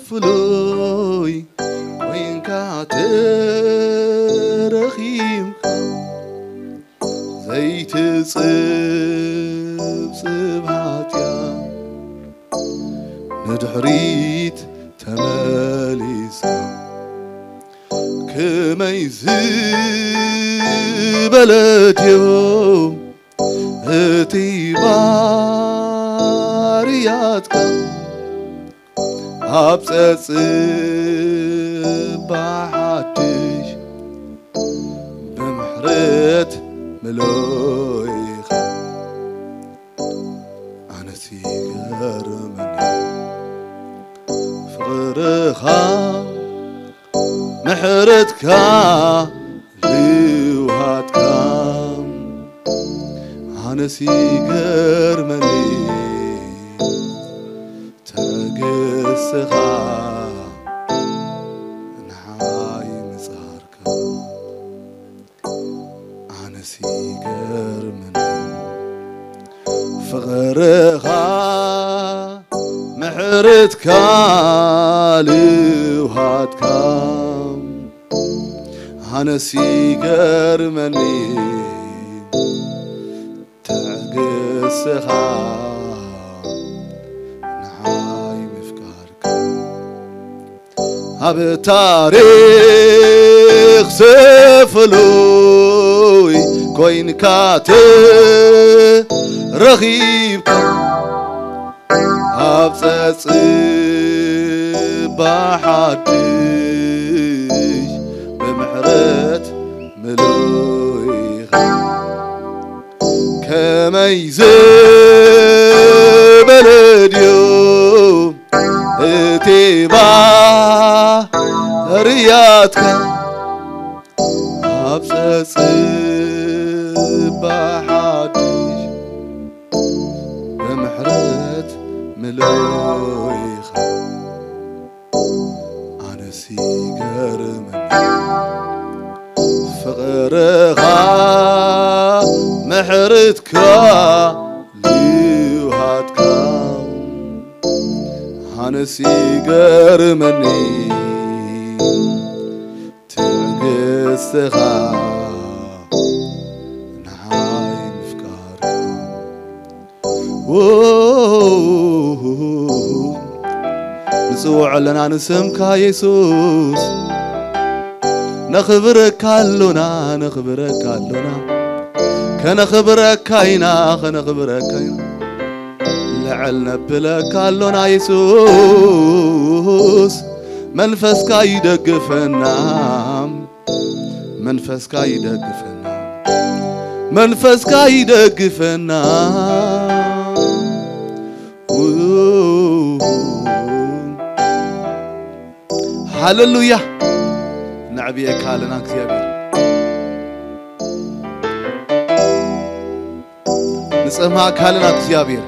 ሰፍሎይ ኮይንካ ተረኺብካ ዘይትጽብጽብ ሃትያ ንድሕሪት ተመሊሳ ከመይ ዝበለት እዮ እቲ ባርያትካ ኣብ ጸጽባ ሓድሽ ብምሕረት ምሎይኻ ኣነስ ይገርመኒ ፍቕርኻ ምሕረትካ ልውሃትካ ኣነስ ይገርመኒ ትዕግስትኻ ንዓይ ምጽሃርካ ኣነስ ይገርመኒ ፍቕርኻ ምሕረትካ ልውሃትካ ኣነስ ይገርመኒ ትዕግስትኻ ንዓይ ምፍቃርካ ኣብ ታሪኽ ሰፍሉይ ኮይንካ ተረኺብካ ኣብ ጸጽባ ሓድሽ ብምሕረት ምሉይኻ ከመይ ዝበለ ድዩ እቲ ባህርያትካ ኣብ ጸጽባ ሓድሽ ብምሕረት ምሉይኻ ኣነስ ይገርመኒ ፍቕርኻ ምሕረትካ ልውሃትካ ኣነስ ይገርመኒ ትዕግስትኻ ንዓይ ምፍቃርካ ንጽውዖ ኣለና ንስምካ የሱስ ነኽብረካ ኣሎና ነኽብረካ ኣሎና ከነኽብረካ ኢና ከነኽብረካ ኢና ልዕል ነብለካ ኣሎና የሱስ መንፈስካ ይደግፈና መንፈስካ ይደግፈና መንፈስካ ይደግፈና ሃሌሉያ ነዕብየካ ኣለና እግዚኣብሔር ንጸማእካ ኣለና እግዚኣብሔር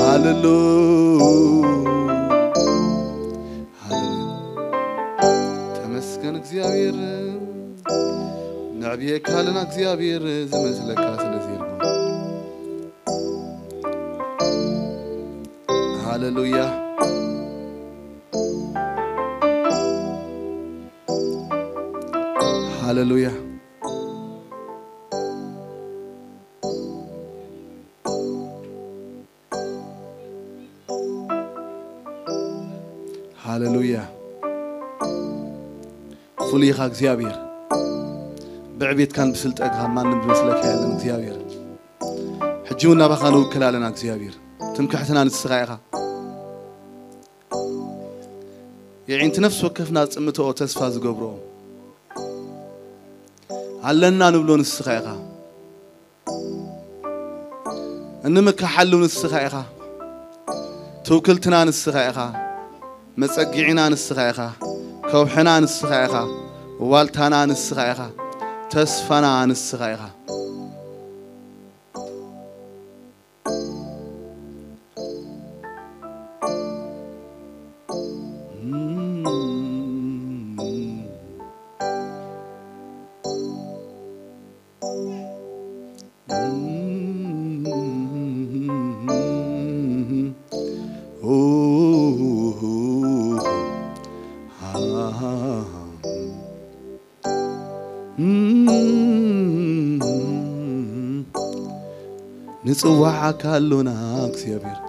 ሃሌሉ ተመስገን እግዚኣብሔር ነዕብየካ ኣለና እግዚኣብሔር ዝመስለካ ስለ ዘይርኩም ሃሌሉያ ሃሌሉያ ሃሌሉያ ፍሉይ ኢኻ እግዚኣብሔር ብዕቤትካን ብስልጠትካ ማንም ዝመስለካ የለን እግዚኣብሔር ሕጂ እውን ናባኻ ንውክል ኣለና እግዚኣብሔር ትምክሕትና ንስኻ ኢኻ የዒንቲ ነፍሲ ወከፍና ዝጽምትኦ ተስፋ ዝገብሮ ኣለና ንብሎ ንስኻ ኢኻ እንምካሓሉ ንስኻ ኢኻ ትውክልትና ንስኻ ኢኻ መጸጊዕና ንስኻ ኢኻ ከውሕና ንስኻ ኢኻ ዋልታና ንስኻ ኢኻ ተስፋና ንስኻ ኢኻ ንጽዋዓካ ኣሎና እግዚኣብሔር፣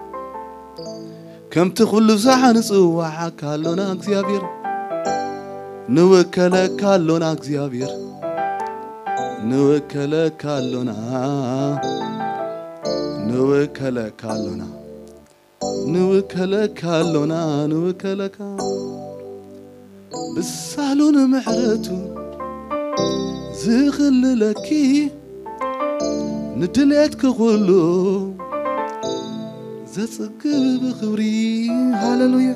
ከምቲ ኩሉ ብዝሓ ንጽዋዓካ ኣሎና እግዚኣብሔር፣ ንውከለካ ኣሎና እግዚኣብሔር፣ ንውከለካ ኣሎና፣ ንውከለካ ኣሎና፣ ንውከለካ ኣሎና፣ ንውከለካ። ብሳሉ ንምሕረቱ ዝኽልለኪ፣ ንድሌትኪ ኩሉ ዘጽግብ ብኽብሪ። ሃሌሉያ።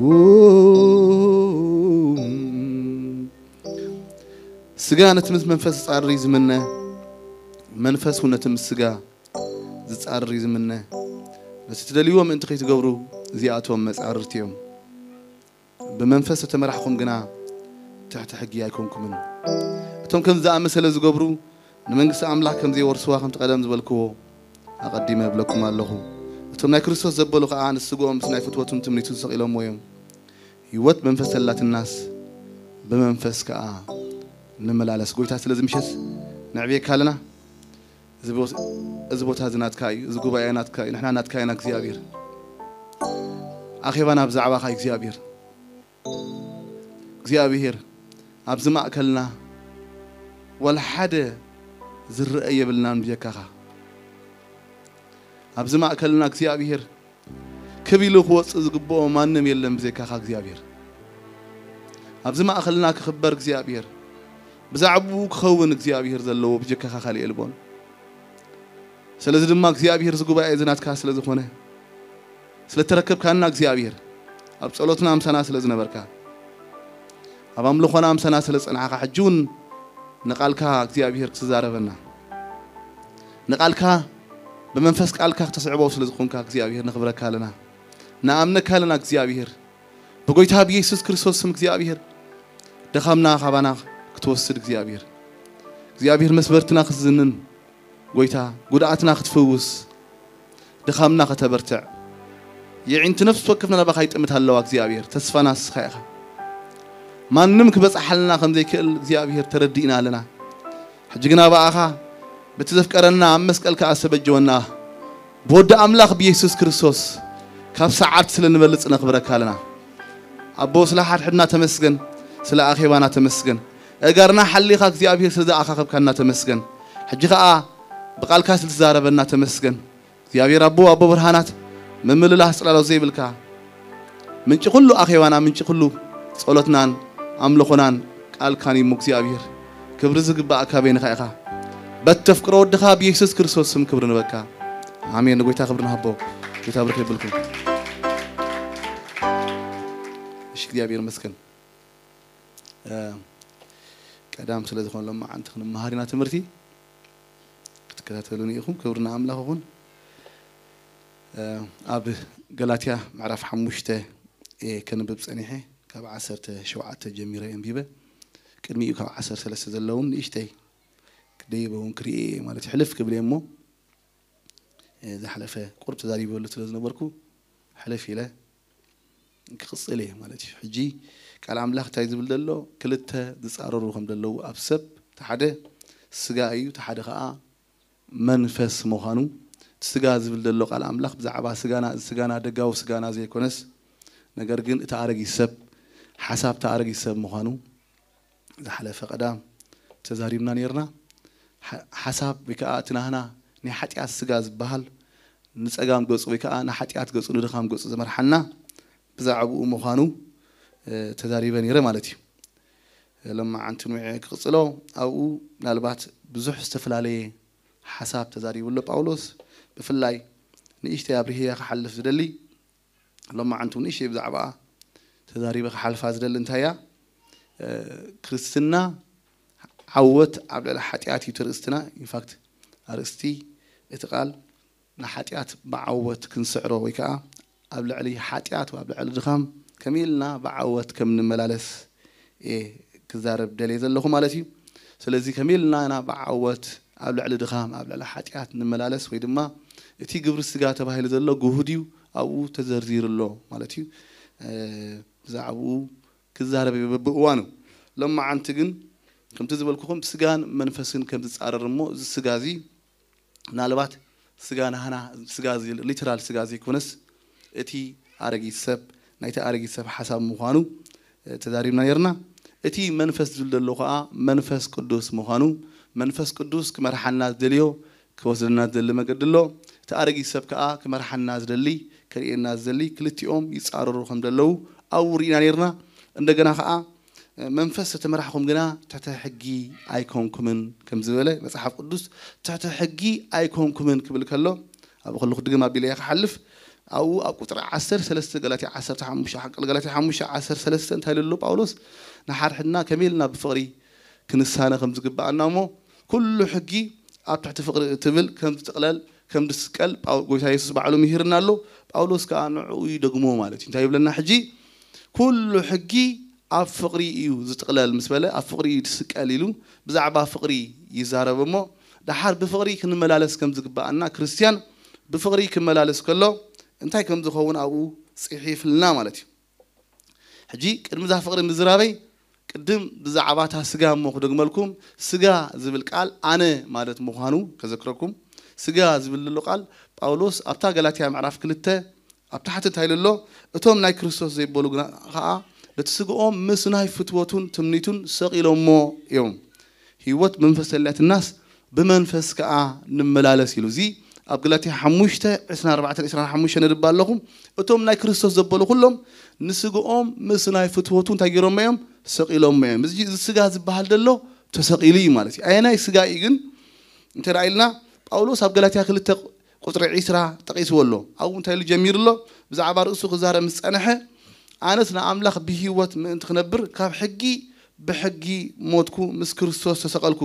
ው-፣ ስጋ ነቲ ምስ መንፈስ ዝጻረር እዩ ዝምነ፣ መንፈስ እውን ነቲ ምስ ስጋ ዝጻረር እዩ ዝምነ። ነቲ ትደልይዎ ምእንቲ ከይትገብሩ እዚኣቶም መጻርርቲ እዮም። ብመንፈስ እተመራሕኹም ግና ትሕቲ ሕጊ ኣይኮንኩምን። እቶም ከምዚ ዝኣመሰለ ዝገብሩ ንመንግስቲ ኣምላኽ ከም ዘይወርስዋ ከምቲ ቀደም ዝበልክዎ ኣቐዲመ እብለኩም ኣለኹ። እቶም ናይ ክርስቶስ ዘበሉ ኸኣ ንስግኦም ምስ ናይ ፍትወቱን ትምኒቱን ሰቒሎምዎ እዮም። ህይወት መንፈስ ተላትናስ ብመንፈስ ከኣ ንመላለስ። ጎይታ ስለዚ ምሸት ነዕብየካ ኣለና። እዚ ቦ-፣ እዚ ቦታ እዚ ናትካ እዩ። እዚ ጉባኤ ናትካ እዩ። ንሕና ናትካ ኢና እግዚኣብሔር። ኣኼባና ብዛዕባኻ እዩ እግዚኣብሔር። እግዚኣብሔር ኣብዚ ማእከልና ወላ ሓደ ዝረአ የብልናን ብጀካኻ። ኣብዚ ማእከልና እግዚኣብሔር ክብ ኢሉ ክወጽእ ዝግብኦ ማንም የለን ብጀካኻ እግዚኣብሔር። ኣብዚ ማእከልና ክኽበር እግዚኣብሔር፣ ብዛዕባኡ ክኸውን እግዚኣብሔር ዘለዎ ብጀካኻ ካልእ የልቦን። ስለዚ ድማ እግዚኣብሔር እዚ ጉባኤ እዚ ናትካ ስለ ዝኾነ፣ ስለ እተረከብካና እግዚኣብሔር፣ ኣብ ጸሎትና ምሳና ስለ ዝነበርካ፣ ኣብ ኣምልኾና ምሳና ስለ ዝጸናሕካ፣ ሕጂ እውን ንቓልካ እግዚኣብሔር ክትዛረበና፣ ንቓልካ ብመንፈስ ቃልካ ክተስዕቦ ስለ ዝኾንካ እግዚኣብሔር ነኽብረካ ኣለና፣ ንኣምነካ ኣለና እግዚኣብሔር። ብጎይታ ብየሱስ ክርስቶስ ስም እግዚኣብሔር ድኻምና ካባና ክትወስድ እግዚኣብሔር፣ እግዚኣብሔር መስበርትና ክትዝንን፣ ጎይታ ጉድኣትና ክትፍውስ፣ ድኻምና ከተበርትዕ፣ የዒንቲ ነፍሲ ወከፍና ናባኻ ይጥምት ኣለዋ እግዚኣብሔር። ተስፋና ንስኻ ኢኻ። ማንም ክበጽሓልና ከም ዘይክእል እግዚኣብሔር ተረዲእና ኣለና። ሕጂ ግና ብኣኻ በቲ ዘፍቀረና ኣብ መስቀል ከኣ ዝተበጀወና ብወዲ ኣምላኽ ብየሱስ ክርስቶስ ካብ ሰዓርት ስለ ንበልጽ ነኽብረካ ኣለና። ኣቦ ስለ ሓድሕድና ተመስገን፣ ስለ ኣኼባና ተመስገን። እጋርና ሓሊኻ እግዚኣብሔር ስለ ዝኣኻኸብካና ተመስገን። ሕጂ ኸኣ ብቓልካ ስለ ትዛረበና ተመስገን። እግዚኣብሔር ኣቦ፣ ኣቦ ብርሃናት፣ ምምልላስ ጽላሎት ዘይብልካ፣ ምንጪ ኩሉ ኣኼባና፣ ምንጪ ኩሉ ጸሎትናን ኣምልኾናን ቃልካን እዩ እሞ እግዚኣብሔር። ክብሪ ዝግባእካ በይንኻ ኢኻ። በተፍቅሮ ወድኻ ብየሱስ ክርስቶስ ስም ክብሪ ንበካ። ኣሜን። ንጎይታ ክብሪ ንሃቦ። ጌታ ብርክ ይብልኩም። እሺ፣ እግዚኣብሔር ይመስገን። እ፣ ቀዳም ስለ ዝኾነ ሎማዓንቲ ክንመሃር ኢና ትምህርቲ። ክትከታተሉኒ ኢኹም። ክብሪ ንኣምላኽ ይኹን። እ፣ ኣብ ገላትያ ምዕራፍ ሓሙሽተ እየ ከንብብ ጸኒሐ። ካብ ዓሰርተ ሸውዓተ ጀሚረ ኣንቢበ። ቅድሚኡ ካብ ዓሰርተ ሰለስተ ዘለውን ንእሽተይ ክደይበ እውን ክርኢ እየ ማለት እዩ። ሕልፍ ክብል እየ እሞ፣ እ፣ ዝሓለፈ ቁሩብ ተዛሪበሉ ስለ ዝነበርኩ ሕልፍ ኢለ ክቕጽል እየ ማለት እዩ። ሕጂ ቃል ኣምላኽ እንታይ ዝብል ዘሎ? ክልተ ዝጻረሩ ከም ዘለዉ ኣብ ሰብ፣ እቲ ሓደ ስጋ እዩ፣ እቲ ሓደ ኸኣ መንፈስ ምዃኑ። እቲ ስጋ ዝብል ዘሎ ቃል ኣምላኽ ብዛዕባ ስጋና፣ እዚ ስጋና ደጋዊ ስጋና ዘይኮነስ፣ ነገር ግን እቲ ኣረጊት ሰብ፣ ሓሳብ እቲ ኣረጊት ሰብ ምዃኑ ዝሓለፈ ቀዳም ተዛሪብና ነይርና። ሓ-፣ ሓሳብ ወይ ከኣ እቲ ናህና ናይ ሓጢኣት ስጋ ዝበሃል ንጸጋም ገጹ ወይ ከኣ ንሓጢኣት ገጹ፣ ንድኻም ገጹ ዝመርሓና ብዛዕባኡ ምዃኑ፣ እ፣ ተዛሪበ ነይረ ማለት እዩ። ሎማዓንቲ ንውዒ ክቕጽሎ፣ ኣብኡ ምናልባት ብዙሕ ዝተፈላለየ ሓሳብ ተዛሪቡ ኣሎ ጳውሎስ። ብፍላይ ንእሽተይ ኣብርህያ ክሓልፍ ዝደሊ፣ ሎማዓንቲ ንእሽተይ ብዛዕባኣ ተዛሪበ ክሓልፋ ዝደሊ እንታይ እያ? እ፣ ክርስትና ዓወት ኣብ ልዕሊ ሓጢኣት እዩ እቲ ኣርእስትና። ኢንፋክት ኣርእስቲ እቲ ቃል ንሓጢኣት ብዓወት ክንስዕሮ ወይ ከኣ ኣብ ልዕሊ ሓጢኣት ወይ ኣብ ልዕሊ ድኻም ከመይ ኢልና ብዓወት ከም ንመላለስ እየ ክዛረብ ደልየ ዘለኹ ማለት እዩ። ስለዚ ከመይ ኢልና ኢና ብዓወት ኣብ ልዕሊ ድኻም፣ ኣብ ልዕሊ ሓጢኣት ንመላለስ ወይ ድማ እቲ ግብሪ ስጋ ተባሂሉ ዘሎ ግሁድ እዩ፣ ኣብኡ ተዘርዚሩ ኣሎ ማለት እዩ። እ፣ ብዛዕባኡ ክዛረብ እየ በብእዋኑ። ሎማዓንቲ ግን ከምቲ ዝበልኩኹም ስጋን መንፈስን ከም ዝጻረር እሞ እዚ ስጋ እዚ ምናልባት ስጋ ናህና ስጋ እዚ ሊተራል ስጋ ዘይኮነስ እቲ ኣረጊት ሰብ ናይቲ ኣረጊት ሰብ ሓሳብ ምዃኑ ተዛሪብና ነርና። እቲ መንፈስ ዝብል ዘሎ ከዓ መንፈስ ቅዱስ ምዃኑ፣ መንፈስ ቅዱስ ክመርሓና ዝደልዮ ክወስደና ዝደሊ መገዲ ኣሎ። እቲ ኣረጊት ሰብ ከዓ ክመርሓና ዝደሊ ከርእየና ዝደሊ ክልቲኦም ይፃረሩ ከም ዘለዉ ኣብኡ ርኢና ነርና። እንደገና ከዓ መንፈስ ተተመራሕኹም ግና ትሕተ ሕጊ ኣይኮንኩምን ከም ዝበለ መፅሓፍ ቅዱስ ትሕተ ሕጊ ኣይኮንኩምን ክብል ከሎ ኣብኡ ከለኹ ድግም ኣቢለ እየ ክሓልፍ ኣብኡ ኣብ ቁፅሪ ዓሰርተ ሰለስተ ገላትያ ዓሰርተ ሓሙሽተ ሓቀል ገላትያ ሓሙሽተ ዓሰርተ ሰለስተ እንታይ ኢሉ ኣሎ ጳውሎስ ንሓድሕድና ከመይ ኢልና ብፍቕሪ ክንሳነ ከም ዝግባኣና እሞ ኩሉ ሕጊ ኣብ ትሕቲ ፍቕሪ እትብል ከም ዝጥቕለል ከም ዝስቀል ጳው- ጎይታ የሱስ ባዕሉ ምሂርና ኣሎ። ጳውሎስ ከዓ ንዕኡ ይደግሞ ማለት እዩ። እንታይ ይብለና ሕጂ? ኩሉ ሕጊ ኣብ ፍቕሪ እዩ ዝጥቕለል ምስ በለ ኣብ ፍቕሪ እዩ ዝስቀል ኢሉ ብዛዕባ ፍቕሪ ይዛረብ እሞ ደሓር ብፍቕሪ ክንመላለስ ከም ዝግባኣና ክርስትያን ብፍቕሪ ክመላለስ ከሎ እንታይ ከም ዝኸውን ኣብኡ ፅሒፍልና ማለት እዩ። ሕጂ ቅድሚ እዛ ፍቕሪ ምዝራበይ ቅድም ብዛዕባ እታ ስጋ እሞ ክደግመልኩም ስጋ ዝብል ቃል ኣነ ማለት ምዃኑ ከዘክረኩም። ስጋ ዝብል ዘሎ ቃል ጳውሎስ ኣብታ ገላትያ ምዕራፍ ክልተ ኣብ ታሕቲ እንታይ ኢሉ ኣሎ? እቶም ናይ ክርስቶስ ዘይበሉ ግና ከዓ ነቲ ስግኦም ምስ ናይ ፍትወቱን ትምኒቱን ሰቒሎሞ እዮም። ህይወት መንፈስ ተላትናስ ብመንፈስ ከዓ ንመላለስ ኢሉ እዚ ኣብ ገላትያ ሓሙሽተ ዕስራን ኣርባዕተን ዕስራን ሓሙሽተን ነድባ ኣለኹም። እቶም ናይ ክርስቶስ ዘበሉ ኩሎም ንስግኦም ምስ ናይ ፍትወቱ እንታይ ገይሮሞ እዮም? ሰቒሎሞ እዮም። እዚ እዚ ስጋ ዝበሃል ዘሎ ተሰቒሉ እዩ ማለት እዩ። ኣየናይ ስጋ እዩ ግን እንተ ደኣ ኢልና ጳውሎስ ኣብ ገላትያ ክልተ ቁፅሪ ዕስራ ጠቒስዎ ኣሎ። ኣብኡ እንታይ ኢሉ ጀሚሩ ኣሎ? ብዛዕባ ርእሱ ክዛረብ ምስ ጸንሐ ኣነስ ንኣምላኽ ብህይወት ምእንቲ ክነብር ካብ ሕጊ ብሕጊ ሞትኩ ምስ ክርስቶስ ተሰቐልኩ።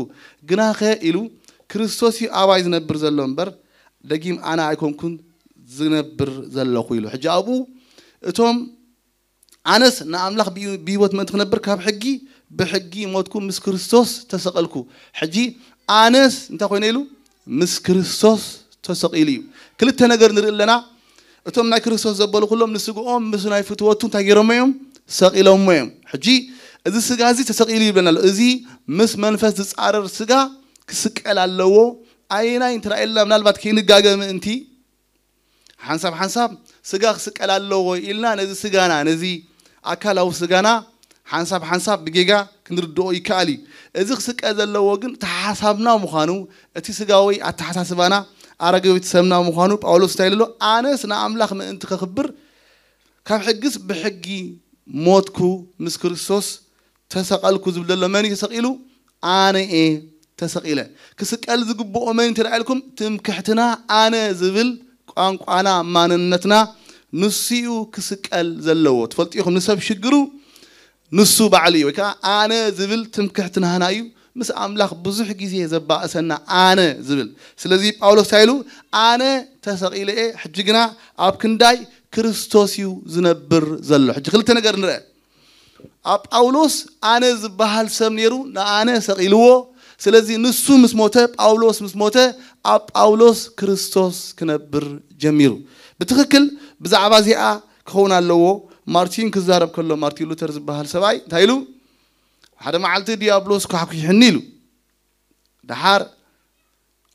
ግናኸ ኢሉ ክርስቶስ እዩ ኣባይ ዝነብር ዘሎ እምበር ደጊም ኣነ ኣይኮንኩን ዝነብር ዘለኹ ኢሉ። ሕጂ ኣብኡ እቶም ኣነስ ንኣምላኽ ብህይወት ምእንቲ ክነብር ካብ ሕጊ ብሕጊ ሞትኩ ምስ ክርስቶስ ተሰቐልኩ። ሕጂ ኣነስ እንታይ ኮይነ ኢሉ ምስ ክርስቶስ ተሰቒሉ እዩ። ክልተ ነገር ንርኢ ኣለና። እቶም ናይ ክርስቶስ ዘበሉ ኩሎም ንስግኦም ምስ ናይ ፍትወቱ እንታይ ገይሮሞ እዮም? ሰቒሎሞ እዮም። ሕጂ እዚ ስጋ እዚ ተሰቒሉ ይብለና ኣሎ። እዚ ምስ መንፈስ ዝፃረር ስጋ ክስቀል ኣለዎ። ኣየናይ እንተ ኢልና ምናልባት ከይንጋገ ምእንቲ ሓንሳብ ሓንሳብ ስጋ ክስቀል ኣለዎ ኢልና ነዚ ስጋና ነዚ ኣካላዊ ስጋና ሓንሳብ ሓንሳብ ብጌጋ ክንርድኦ ይከኣል እዩ። እዚ ክስቀል ዘለዎ ግን እቲ ሓሳብና ምዃኑ እቲ ስጋዊ ኣተሓሳስባና ኣረጋዊ ሰብና ምዃኑ ጳውሎስ እንታይ ኢሉ ኣሎ? ኣነስ ንኣምላኽ ምእንቲ ከኽብር ካብ ሕግስ ብሕጊ ሞትኩ ምስ ክርስቶስ ተሰቐልኩ ዝብል ዘሎ መን እዩ ተሰቒሉ? ኣነ እየ ተሰቒለ። ክስቀል ዝግብኦ መን እንተ ኢልኩም ትምክሕትና ኣነ ዝብል ቋንቋና ማንነትና ንሱ እዩ ክስቀል ዘለዎ። ትፈልጡ ኢኹም ንሰብ ሽግሩ ንሱ ባዕሉ እዩ ወይ ከዓ ኣነ ዝብል ትምክሕቲ ናህና እዩ ምስ ኣምላኽ ብዙሕ ግዜ ዘባእሰና ኣነ ዝብል። ስለዚ ጳውሎስ እንታይ ኢሉ ኣነ ተሰቒለ እየ ሕጂ ግና ኣብ ክንዳይ ክርስቶስ እዩ ዝነብር ዘሎ። ሕጂ ክልተ ነገር ንርአ። ኣብ ጳውሎስ ኣነ ዝበሃል ሰብ ነይሩ ንኣነ ሰቒልዎ። ስለዚ ንሱ ምስ ሞተ ጳውሎስ ምስ ሞተ ኣብ ጳውሎስ ክርስቶስ ክነብር ጀሚሩ። ብትኽክል ብዛዕባ እዚኣ ክኸውን ኣለዎ። ማርቲን ክዛረብ ከሎ ማርቲን ሉተር ዝበሃል ሰብኣይ እንታይ ኢሉ? ሓደ መዓልቲ ዲያብሎስ ኳሕኲሕኒ ኢሉ። ደሓር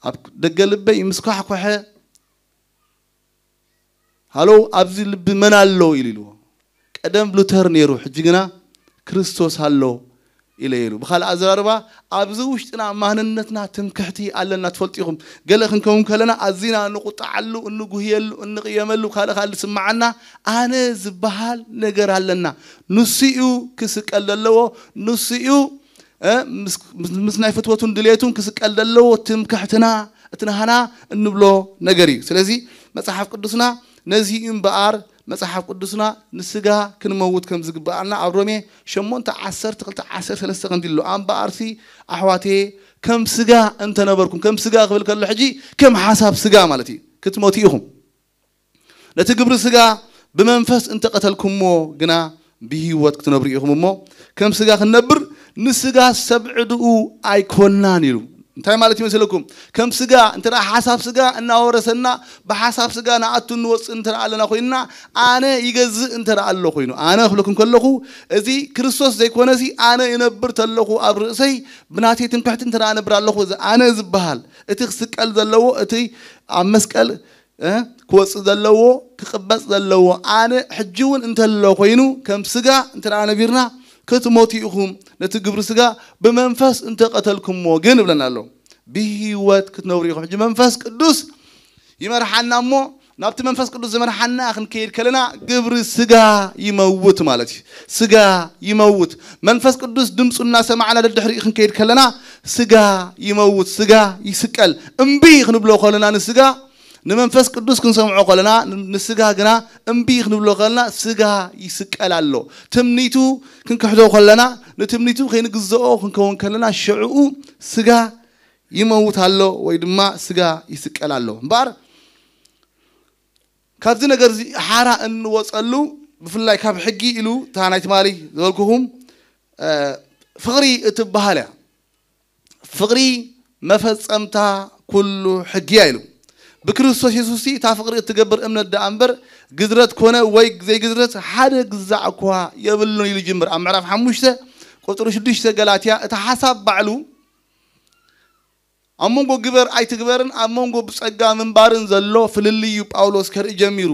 ኣብ ደገ ልበይ ምስ ኳሕኮሐ ሃሎ ኣብዚ ልቢ መን ኣሎ ኢሉ ኢልዎ። ቀደም ሉተር ነይሩ ሕጂ ግና ክርስቶስ ኣሎ ኢለ ኢሉ። ብኻልእ ኣዘራርባ ኣብዚ ውሽጥና ማንነትና ትምክሕቲ ኣለና። ትፈልጡ ኢኹም ገለ ክንከውን ከለና ኣዚና እንቁጣዓሉ፣ እንጉህየሉ፣ እንቕየመሉ፣ ካልእ ካልእ ዝስምዓና ኣነ ዝበሃል ነገር ኣለና። ንሱ እዩ ክስቀል ዘለዎ፣ ንሱ እዩ እ፣ ምስ ምስ ናይ ፍትወቱን ድሌቱን ክስቀል ዘለዎ ትምክሕትና እቲ ናህና እንብሎ ነገር እዩ። ስለዚ መጽሓፍ ቅዱስና ነዚ እዩ እምበኣር መጽሓፍ ቅዱስና ንስጋ ክንመውት ከም ዝግብኣና ኣብ ሮሜ ሸሞንተ ዓሰርተ ክልተ ዓሰርተ ሰለስተ ከምዚ ኣሎ ኣምበኣርሲ ኣሕዋተየ ከም ስጋ እንተነበርኩም ከም ስጋ ክብል ከሎ ሕጂ ከም ሓሳብ ስጋ ማለት እዩ ክትሞቱ ኢኹም ነቲ ግብሪ ስጋ ብመንፈስ እንተቐተልኩሞ ግና ብህይወት ክትነብሩ ኢኹም እሞ ከም ስጋ ክንነብር ንስጋ ሰብ ዕድኡ ኣይኮናን ኢሉ እንታይ ማለት ይመስለኩም? ከም ስጋ እንተ ሓሳብ ስጋ እናወረሰና፣ ብሓሳብ ስጋ ንኣቱ እንወፅእ እንተ ኣለና ኮይንና፣ ኣነ ይገዝእ እንተ ኣሎ ኮይኑ፣ ኣነ ክብለኩም ከለኹ፣ እዚ ክርስቶስ ዘይኮነሲ ኣነ ይነብር ተለኹ ኣብ ርእሰይ፣ ብናተይ ትምክሕቲ እንተ እነብር ኣለኹ፣ እዚ ኣነ ዝበሃል፣ እቲ ክስቀል ዘለዎ፣ እቲ ኣብ መስቀል እ፣ ክወፅእ ዘለዎ፣ ክቕበፅ ዘለዎ፣ ኣነ ሕጂ እውን እንተሎ ኮይኑ፣ ከም ስጋ እንተ ነቢርና፣ ክትሞቱ ኢኹም፣ ነቲ ግብሪ ስጋ ብመንፈስ እንተቐተልኩምዎ ግን እብለና ኣሎ፣ ብህይወት ክትነብሩ ኢኹም። ሕጂ መንፈስ ቅዱስ ይመርሓና እሞ፣ ናብቲ መንፈስ ቅዱስ ዝመርሓና ክንከይድ ከለና፣ ግብሪ ስጋ ይመውት ማለት እዩ። ስጋ ይመውት። መንፈስ ቅዱስ ድምፁ እናሰማዕና ደድሕሪኡ ክንከይድ ከለና፣ ስጋ ይመውት፣ ስጋ ይስቀል። እምቢ ክንብሎ ከለና ንስጋ፣ ንመንፈስ ቅዱስ ክንሰምዖ ከለና፣ ን-፣ ንስጋ ግና እምቢ ክንብሎ ከለና፣ ስጋ ይስቀል ኣሎ። ትምኒቱ ክንክሕዶ ከለና፣ ንትምኒቱ ከይንግዝኦ ክንከውን ከለና፣ ሽዕኡ ስጋ ይመውት ኣሎ ወይ ድማ ስጋ ይስቀል ኣሎ። እምበኣር ካብዚ ነገር እዚ ሓራ እንወፀሉ፣ ብፍላይ ካብ ሕጊ ኢሉ፣ እታ ናይ ትማሊ ዝበልኩኹም፣ እ፣ ፍቕሪ እትበሃል እያ። ፍቕሪ መፈጸምታ ኩሉ ሕጊ እያ ኢሉ። ብክርስቶስ የሱስ እታ ፍቕሪ እትገብር እምነት ደኣ እምበር፣ ግዝረት ኮነ ወይ ዘይግዝረት ሓደ ግዛዕ እኳ የብሉን ኢሉ ይጅምር። ኣብ ምዕራፍ ሓሙሽተ ቁጽሪ ሽዱሽተ ገላትያ፣ እቲ ሓሳብ ባዕሉ ኣብ መንጎ ግበር ኣይትግበርን ኣብ መንጎ ብጸጋ ምንባርን ዘሎ ፍልልይ እዩ ጳውሎስ ከርኢ ጀሚሩ።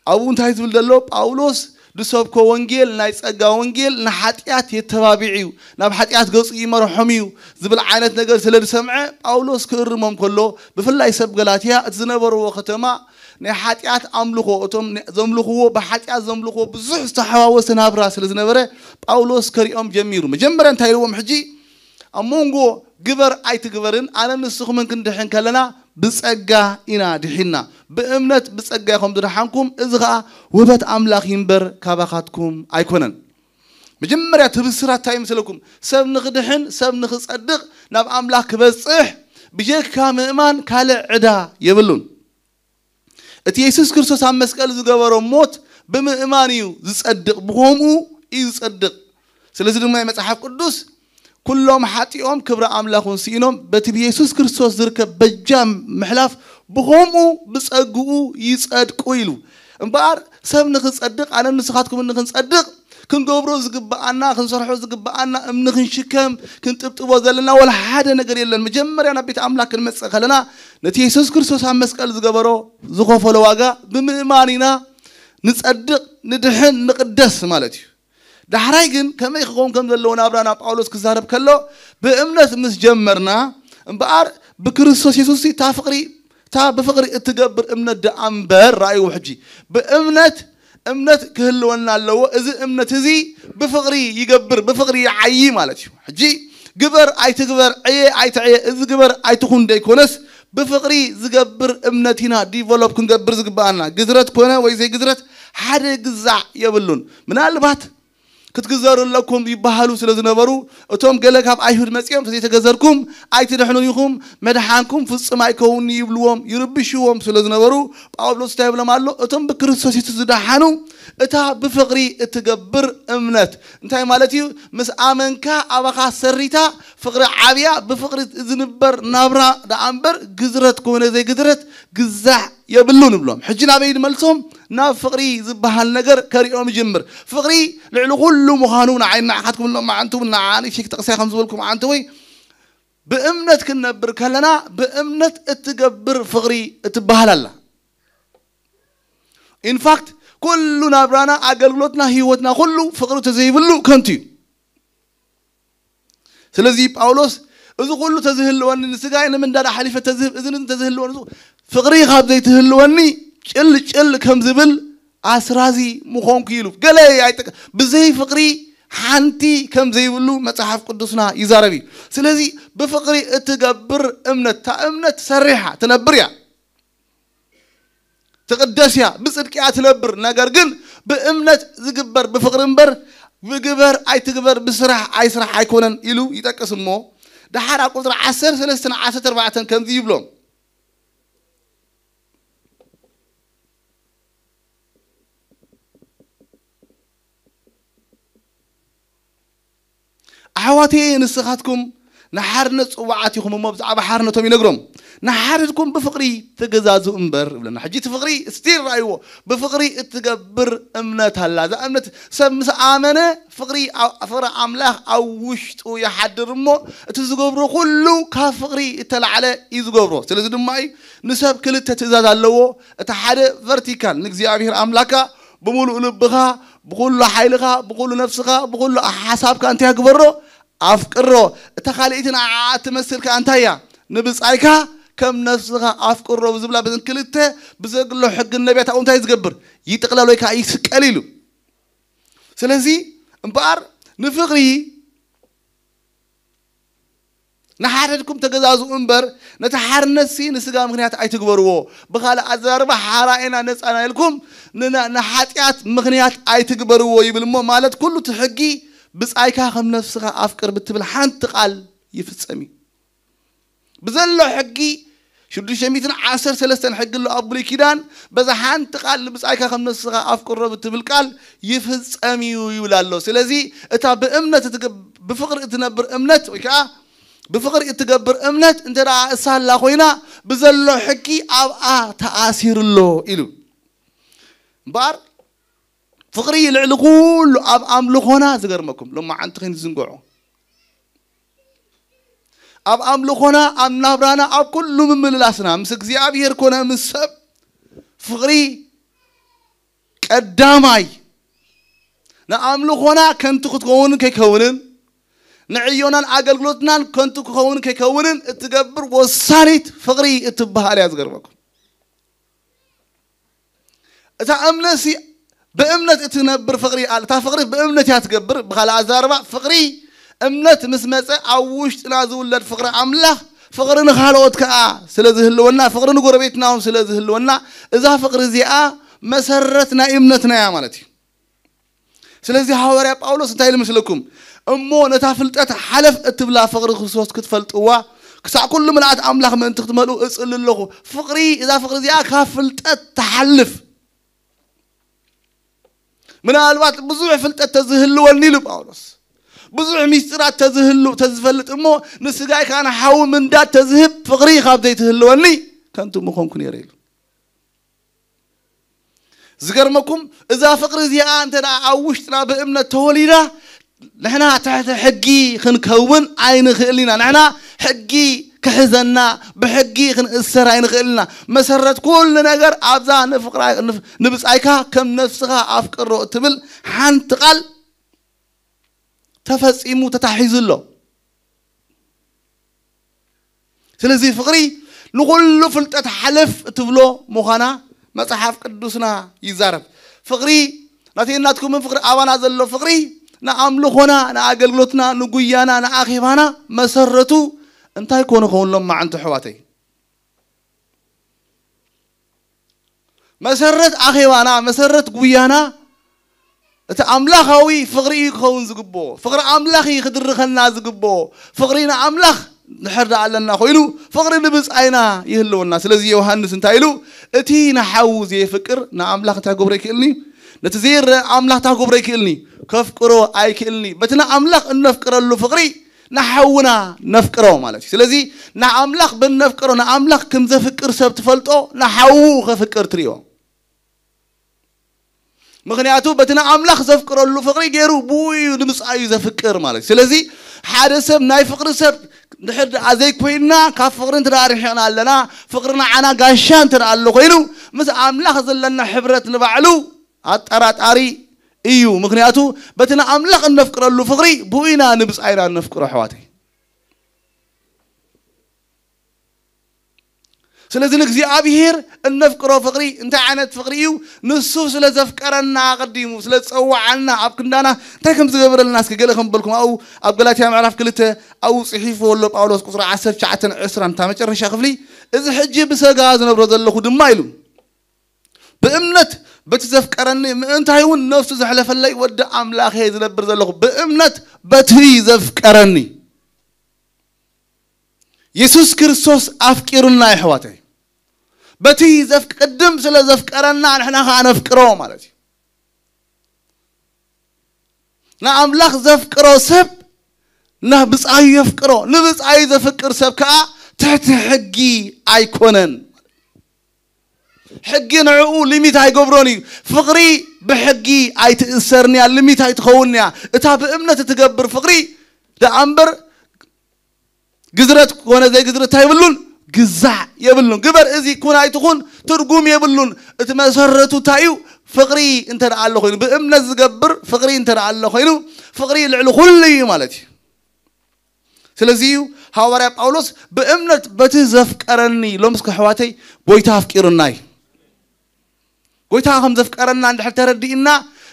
ኣብኡ እንታይ ዝብል ዘሎ? ጳውሎስ ዝሰብኮ ወንጌል ናይ ጸጋ ወንጌል ንሓጢኣት የተባቢዕ እዩ፣ ናብ ሓጢኣት ገጹ ይመርሖም እዩ ዝብል ዓይነት ነገር ስለ ዝሰምዐ፣ ጳውሎስ ክእርሞም ከሎ፣ ብፍላይ ሰብ ገላትያ እቲ ዝነበርዎ ከተማ ናይ ሓጢኣት ኣምልኾ፣ እቶም ን-፣ ዘምልኽዎ፣ ብሓጢኣት ዘምልኽዎ ብዙሕ ዝተሓዋወሰ ናብራ ስለ ዝነበረ፣ ጳውሎስ ከሪኦም ጀሚሩ። መጀመርያ እንታይ ኢልዎም? ሕጂ ኣብ መንጎ ግበር ኣይትግበርን ኣነ ንስኹምን ክንድሕን ከለና ብጸጋ ኢና ድሒንና። ብእምነት ብጸጋ ኢኹም ዝደሓንኩም፣ እዚ ኸኣ ውህበት ኣምላኽ እዩ እምበር ካባኻትኩም ኣይኮነን። መጀመርያ እቲ ብስራት እንታይ ይመስለኩም? ሰብ ንኽድሕን፣ ሰብ ንኽጸድቕ፣ ናብ ኣምላኽ ክበጽሕ ብጀካ ምእማን ካልእ ዕዳ የብሉን። እቲ የሱስ ክርስቶስ ኣብ መስቀል ዝገበሮ ሞት ብምእማን እዩ ዝጸድቕ፣ ብኸምኡ እዩ ዝጸድቕ። ስለዚ ድማ መጽሓፍ ቅዱስ፣ "ኩሎም ሓጢኦም ክብሪ ኣምላኽ እውን ስኢኖም፣ በቲ ብየሱስ ክርስቶስ ዝርከብ በጃ ምሕላፍ ብኸምኡ ብጸግኡ ይጸድቁ" ኢሉ። እምበኣር ሰብ ንኽጸድቕ፣ ኣነን ንስኻትኩምን ንኽንጸድቕ፣ ክንገብሮ ዝግብኣና፣ ክንሰርሖ ዝግብኣና፣ እምኒ ክንሽከም፣ ክንጥብጥቦ ዘለና ወላ ሓደ ነገር የለን። መጀመርያ ናብ ቤት ኣምላኽ ክንመጽእ ከለና፣ ነቲ የሱስ ክርስቶስ ኣብ መስቀል ዝገበሮ፣ ዝኸፈሎ ዋጋ ብምእማን ኢና ንጸድቕ፣ ንድሕን፣ ንቕደስ ማለት እዩ። ዳሕራይ ግን ከመይ ክኸውን ከም ዘለዎ ናብራና ጳውሎስ ክዛረብ ከሎ፣ ብእምነት ምስ ጀመርና፣ እምበኣር ብክርስቶስ የሱስ እታ ፍቕሪ፣ እታ ብፍቕሪ እትገብር እምነት ደኣ እምበር፣ ረኣይዎ ሕጂ። ብእምነት፣ እምነት ክህልወና ኣለዎ። እዚ እምነት እዚ ብፍቕሪ ይገብር፣ ብፍቕሪ ይዓዪ ማለት እዩ። ሕጂ ግበር ኣይትግበር፣ ዕየ ኣይትዕየ፣ እዚ ግበር ኣይትኹን ደይኮነስ፣ ብፍቕሪ ዝገብር እምነት ኢና ዲቨሎፕ ክንገብር ዝግብኣና። ግዝረት ኮነ ወይ ዘይግዝረት ሓደ ግዛዕ የብሉን። ምናልባት ክትግዘሩ ኣለኩም ይበሃሉ ስለ ዝነበሩ፣ እቶም ገለ ካብ ኣይሁድ መጺኦም፣ "ተዘይተገዘርኩም ኣይትድሕኑን ኢኹም፣ መድሓንኩም ፍጹም ኣይከውንን" ይብልዎም፣ ይርብሽዎም ስለ ዝነበሩ፣ ጳውሎስ እንታይ ይብሎም ኣሎ? እቶም ብክርስቶስ የሱስ ዝደሓኑ፣ እታ ብፍቕሪ እትገብር እምነት፣ እንታይ ማለት እዩ? ምስ ኣመንካ፣ ኣባኻ ሰሪታ፣ ፍቕሪ ዓብያ፣ ብፍቕሪ ዝንበር ናብራ ደኣ እምበር፣ ግዝረት ኮነ ዘይግዝረት ግዛዕ የብሉን ይብሎም። ሕጂ ናበይ ንመልሶም? ናብ ፍቕሪ ዝበሃል ነገር ከሪኦም ይጅምር። ፍቕሪ ልዕሊ ኩሉ ምዃኑ ንዓይ ንዓኻትኩም ሎም መዓንቲ እውን ንዓ ንእሽተይ ክጠቕሰያ ከም ዝበልኩም መዓንቲ ወይ ብእምነት ክንነብር ከለና ብእምነት እትገብር ፍቕሪ እትበሃል ኣላ። ኢንፋክት ኩሉ ናብራና፣ ኣገልግሎትና፣ ህይወትና ኩሉ ፍቕሪ ተዘይብሉ ከንቱ እዩ። ስለዚ ጳውሎስ፣ "እዚ ኩሉ ተዝህልወኒ፣ ንስጋይ ንምንዳድ ኣሕሊፈ ተዝህብ፣ እዚ ተዝህልወኒ፣ ፍቕሪ ካብ ዘይትህልወኒ ጭል ጭል ከም ዝብል ኣስራዚ ምኾንኩ" ኢሉ። ገለ ኣይጠቅ-፣ ብዘይ ፍቕሪ ሓንቲ ከም ዘይብሉ መጽሓፍ ቅዱስና ይዛረብ እዩ። ስለዚ ብፍቕሪ እትገብር እምነት፣ እታ እምነት ሰሪሓ ትነብር እያ። ትቕደስ እያ፣ ብጽድቂ እያ ትነብር። ነገር ግን ብእምነት ዝግበር ብፍቕሪ እምበር፣ ብግበር ኣይትግበር፣ ብስራሕ ኣይስራሕ ኣይኮነን ኢሉ ይጠቅስ እሞ፣ ደሓር ኣብ ቁጽሪ ዓሰርተ ሰለስተን ዓሰርተ ኣርባዕተን ከምዚ ይብሎም። ኣሕዋተየ፣ ንስኻትኩም ንሓርነት ጽዋዓት ኢኹም እሞ ብዛዕባ ሓርነቶም ይነግሮም። ንሓድኩም ብፍቕሪ ተገዛዙ እምበር ይብለና። ሕጂ እቲ ፍቕሪ ስቲል ራእይዎ። ብፍቕሪ እትገብር እምነት ኣላ። እዛ እምነት ሰብ ምስ ኣመነ ፍቕሪ ኣ- ፍቕሪ ኣምላኽ ኣብ ውሽጡ ይሓድር እሞ እቲ ዝገብሮ ኩሉ ካብ ፍቕሪ እተላዕለ እዩ ዝገብሮ። ስለዚ ድማ እዩ ንሰብ ክልተ ትእዛዝ ኣለዎ። እቲ ሓደ ቨርቲካል ንእግዚኣብሔር ኣምላካ ብምሉእ ልብኻ ብኩሉ ሓይልኻ ብኩሉ ነፍስኻ ብኩሉ ሓሳብካ እንታይ ግበሮ ኣፍቅሮ። እታ ካልኣይቲ ንዓኣ እትመስል ከኣ እንታይ እያ? ንብጻይካ ከም ነፍስኻ ኣፍቅሮ ብዝብላ በዘን ክልተ ብዘግሎ ሕጊ ነቢያት ኣብኡ እንታይ ዝገብር? ይጥቕለል ወይ ከኣ ይስቀል ኢሉ። ስለዚ እምበኣር ንፍቕሪ ንሓደድኩም ተገዛዝኡ እምበር ነቲ ሓርነትሲ ንስጋ ምኽንያት ኣይትግበርዎ። ብኻልእ ኣዘራርባ ሓራኤና ነፃና ኢልኩም ንና- ንሓጢኣት ምኽንያት ኣይትግበርዎ ይብል እሞ ማለት ኩሉ እቲ ሕጊ ብጻይካ ከም ነፍስኻ ኣፍቅር ብትብል ሓንቲ ቃል ይፍጸም እዩ። ብዘሎ ሕጊ ሽዱሽተ ሚእትን ዓሰርተ ሰለስተን ሕጊ ኣሎ ኣብ ብሉይ ኪዳን በዛ ሓንቲ ቃል ንብጻይካ ከም ነፍስኻ ኣፍቅሮ ብትብል ቃል ይፍጸም እዩ ይብል ኣሎ። ስለዚ እታ ብእምነት እትገብ- ብፍቕሪ እትነብር እምነት ወይ ከዓ ብፍቕሪ እትገብር እምነት እንተ ደኣ እሳ ኣላ ኮይና ብዘሎ ሕጊ ኣብኣ ተኣሲሩ ኣሎ ኢሉ እምበኣር ፍቕሪ ልዕሊ ኩሉ ኣብ ኣምልኾና ዝገርመኩም ሎማዓንቲ ከይንዝንግዖ ኣብ ኣምልኾና ኣብ ናብራና ኣብ ኩሉ ምምልላስና ምስ እግዚኣብሔር ኮነ ምስ ሰብ ፍቕሪ ቀዳማይ ንኣምልኾና ከንቱ ክትከውንን ከይከውንን ንዕዮናን ኣገልግሎትናን ከንቱ ክኸውን ከይከውንን እትገብር ወሳኒት ፍቕሪ እትበሃል እያ ዝገርመኩም እታ እምነትሲ ብእምነት እትነብር ፍቕሪ ኣል እታ ፍቕሪ ብእምነት እያ ትገብር ብኻልእ ኣዛርባ ፍቕሪ እምነት ምስ መፀ ኣብ ውሽጥና ዝውለድ ፍቕሪ ኣምላኽ ፍቕሪ ንኻልኦት ከዓ ስለ ዝህልወና ፍቕሪ ንጎረቤትና እውን ስለ ዝህልወና እዛ ፍቕሪ እዚኣ መሰረት ናይ እምነትና እያ ማለት እዩ ስለዚ ሃዋርያ ጳውሎስ እንታይ ኢሉ መስለኩም እሞ ነታ ፍልጠት ሓለፍ እትብላ ፍቕሪ ክርስቶስ ክትፈልጥዋ ክሳዕ ኩሉ ምልኣት ኣምላኽ ምእንቲ ክትመልኡ እጽሊ ኣለኹ ፍቕሪ እዛ ፍቕሪ እዚኣ ካብ ፍልጠት ትሓልፍ ምናልባት ብዙሕ ፍልጠት ተዝህልወኒ ኢሉ ጳውሎስ ብዙሕ ሚስጢራት ተዝህሉ ተዝፈልጥ እሞ ንስጋይ ከዓ ንሓዊ ምንዳድ ተዝህብ ፍቕሪ ካብ ዘይትህልወኒ ከንቱ ምኾንኩ ነይረ ኢሉ ዝገርመኩም እዛ ፍቕሪ እዚኣ እንተ ኣብ ውሽጥና ብእምነት ተወሊዳ ንሕና ትሕቲ ሕጊ ክንከውን ኣይንኽእልን ኢና ንሕና ሕጊ ክሕዘና ብሕጊ ክንእሰር ኣይንኽእልን ኢና መሰረት ኩሉ ነገር ኣብዛ ንፍቕራ ንብጻይካ ከም ነፍስኻ ኣፍቅሮ እትብል ሓንቲ ቃል ተፈጺሙ ተታሒዙ ኣሎ ስለዚ ፍቕሪ ንኹሉ ፍልጠት ሓለፍ እትብሎ ምዃና መጽሓፍ ቅዱስና ይዛረብ ፍቕሪ ናተይ ናትኩምን ፍቕሪ ኣባና ዘሎ ፍቕሪ ንኣምልኾና ንኣገልግሎትና ንጉያና ንኣኼባና መሰረቱ እንታይ ኮነ ኸውን ሎም መዓንቲ ኣሕዋተይ መሰረት ኣኼባና መሰረት ጉያና እቲ ኣምላኻዊ ፍቕሪ እዩ ክኸውን ዝግብኦ ፍቕሪ ኣምላኽ እዩ ክድርኸና ዝግብኦ ፍቕሪ ንኣምላኽ ንድሕር ደኣ ኣለና ኮይኑ ፍቕሪ ንብጻይና ይህልወና ስለዚ ዮሃንስ እንታይ ኢሉ እቲ ንሓዉ ዘየፍቅር ንኣምላኽ እንታይ ክገብሮ ኣይክእልን እዩ ነቲ ዘይረአ ኣምላኽ እንታይ ክገብሮ ኣይክእልን እዩ ከፍቅሮ ኣይክእልን እዩ በቲ ንኣምላኽ እነፍቅረሉ ፍቕሪ ንሓውና ነፍቅሮ ማለት እዩ ስለዚ ንኣምላኽ ብነፍቅሮ ንኣምላኽ ከም ዘፍቅር ሰብ ትፈልጦ ንሓዉ ከፍቅር ትሪኦ ምኽንያቱ በቲ ንኣምላኽ ዘፍቅረሉ ፍቕሪ ገይሩ ብኡ እዩ ንምፅኣዩ ዘፍቅር ማለት እዩ ስለዚ ሓደ ሰብ ናይ ፍቕሪ ሰብ ድሕር ደኣ ዘይኮይንና ካብ ፍቕሪ እንተ ርሒቕና ኣለና ፍቕሪ ንዓና ጋሻ እንተ ኣሎ ኮይኑ ምስ ኣምላኽ ዘለና ሕብረት ንባዕሉ ኣጠራጣሪ እዩ ምኽንያቱ በቲ ንኣምላኽ እነፍቅረሉ ፍቕሪ ብኡ ኢና ንብፃይና እነፍቅሮ ኣሕዋተይ ስለዚ ንእግዚኣብሔር እነፍቅሮ ፍቕሪ እንታይ ዓይነት ፍቕሪ እዩ ንሱ ስለ ዘፍቀረና ኣቐዲሙ ስለ ዝፀዋዓና ኣብ ክንዳና እንታይ ከም ዝገበረልና እስኪ ገለ ከም በልኩም ኣብኡ ኣብ ገላትያ ምዕራፍ ክልተ ኣብኡ ፅሒፍዎ ኣሎ ጳውሎስ ቁፅሪ ዓሰርተ ትሽዓተን ዕስራን እታ መጨረሻ ክፍሊ እዚ ሕጂ ብሰጋ ዝነብሮ ዘለኹ ድማ ኢሉ ብእምነት በቲ ዘፍቀረኒ ምእንታይ እውን ነፍሱ ዘሕለፈለይ ወዲ ኣምላኽ እየ ዝነብር ዘለኹ ብእምነት በቲ ዘፍቀረኒ የሱስ ክርስቶስ ኣፍቂሩና የሕዋተይ በቲ ዘፍቅድም ስለ ዘፍቀረና ንሕና ከዓ ነፍቅሮ ማለት እዩ ንኣምላኽ ዘፍቅሮ ሰብ እና ብጻዩ የፍቅሮ። ንብጻዩ ዘፍቅር ሰብ ከኣ ትሕቲ ሕጊ ኣይኮነን። ሕጊ ንዕኡ ሊሚት ኣይገብሮን እዩ። ፍቕሪ ብሕጊ ኣይትእሰርን እያ፣ ሊሚት ኣይትኸውን እያ። እታ ብእምነት እትገብር ፍቕሪ ደኣ እምበር ግዝረት ኮነ ዘይግዝረት እንታይ የብሉን፣ ግዛዕ የብሉን። ግበር እዚ ኩን ኣይትኹን ትርጉም የብሉን። እቲ መሰረቱ እንታይ እዩ? ፍቕሪ እንተ ደኣ ኣሎ ኮይኑ፣ ብእምነት ዝገብር ፍቕሪ እንተ ደኣ ኣሎ ኮይኑ፣ ፍቕሪ ልዕሊ ኩሉ እዩ ማለት እዩ። ስለዚ እዩ ሃዋርያ ጳውሎስ ብእምነት በቲ ዘፍቀረኒ፣ ሎም እስከ ኣሕዋተይ፣ ጎይታ ኣፍቂሩና እዩ። ጎይታ ከም ዘፍቀረና እንድሕር ተረዲእና፣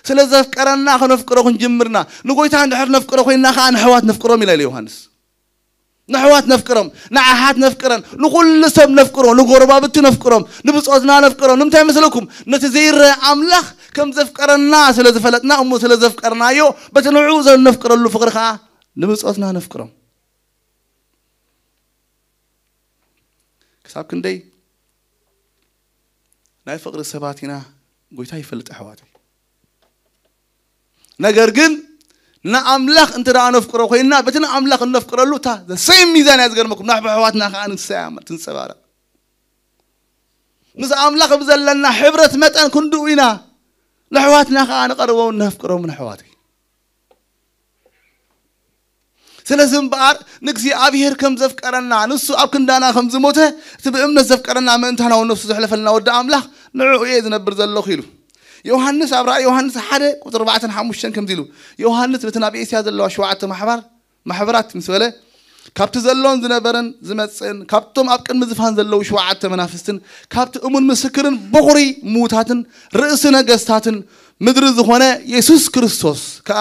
ስለ ዘፍቀረና ከነፍቅሮ ክንጅምርና፣ ንጎይታ እንድሕር ነፍቅሮ ኮይንና ከዓ ንኣሕዋት ነፍቅሮም ኢላ ኢለ ዮሃንስ። ንኣሕዋት ነፍቅሮም፣ ንኣሓት ነፍቅረን፣ ንኹሉ ሰብ ነፍቅሮ፣ ንጎረባብቲ ነፍቅሮም፣ ንብጾትና ነፍቅሮም። ንምንታይ መስለኩም? ነቲ ዘይረአ ኣምላኽ ከም ዘፍቀረና ስለ ዝፈለጥና፣ እሞ ስለ ዘፍቀርናዮ በቲ ንዕኡ ዘነፍቅረሉ ፍቕሪ ከዓ ንብጾትና ነፍቅሮም። ክሳብ ክንደይ ናይ ፍቕሪ ሰባት ኢና ጎይታ ይፈልጥ ኣሕዋተይ። ነገር ግን ንኣምላኽ እንተ ደኣ ነፍቅሮ ኮይንና በቲ ንኣምላኽ እነፍቅረሉ እታ the same ሚዛን እያ ዝገርመኩም ናብ ኣሕዋትና ከዓ ንሳ እያ ትንጸባረቕ። ምስ ኣምላኽ ብዘለና ሕብረት መጠን ክንድኡ ኢና ንኣሕዋትና ከዓ ንቐርቦም ነፍቅሮምን ኣሕዋተይ። ስለዚ እምበኣር ንእግዚኣብሔር ከም ዘፍቀረና ንሱ ኣብ ክንዳና ከም ዝሞተ እቲ ብእምነት ዘፍቀረና ምእንታና እውን ነፍሱ ዘሕለፈልና ወዲ ኣምላኽ ንዕኡ እየ ዝነብር ዘለኹ ኢሉ። ዮሃንስ ኣብ ራእይ ዮሃንስ ሓደ ቁፅሪ ኣርባዕተን ሓሙሽተን ከምዚ ኢሉ። ዮሃንስ ነቲ ናብ ኤስያ ዘለዋ ሸውዓተ ማሕባር ማሕበራት ምስ በለ ካብቲ ዘሎን ዝነበረን ዝመጽእን ካብቶም ኣብ ቅድሚ ዝፋን ዘለዉ ሸውዓተ መናፍስትን ካብቲ እሙን ምስክርን በኹሪ ምዉታትን ርእሲ ነገስታትን ምድሪ ዝኾነ የሱስ ክርስቶስ ከኣ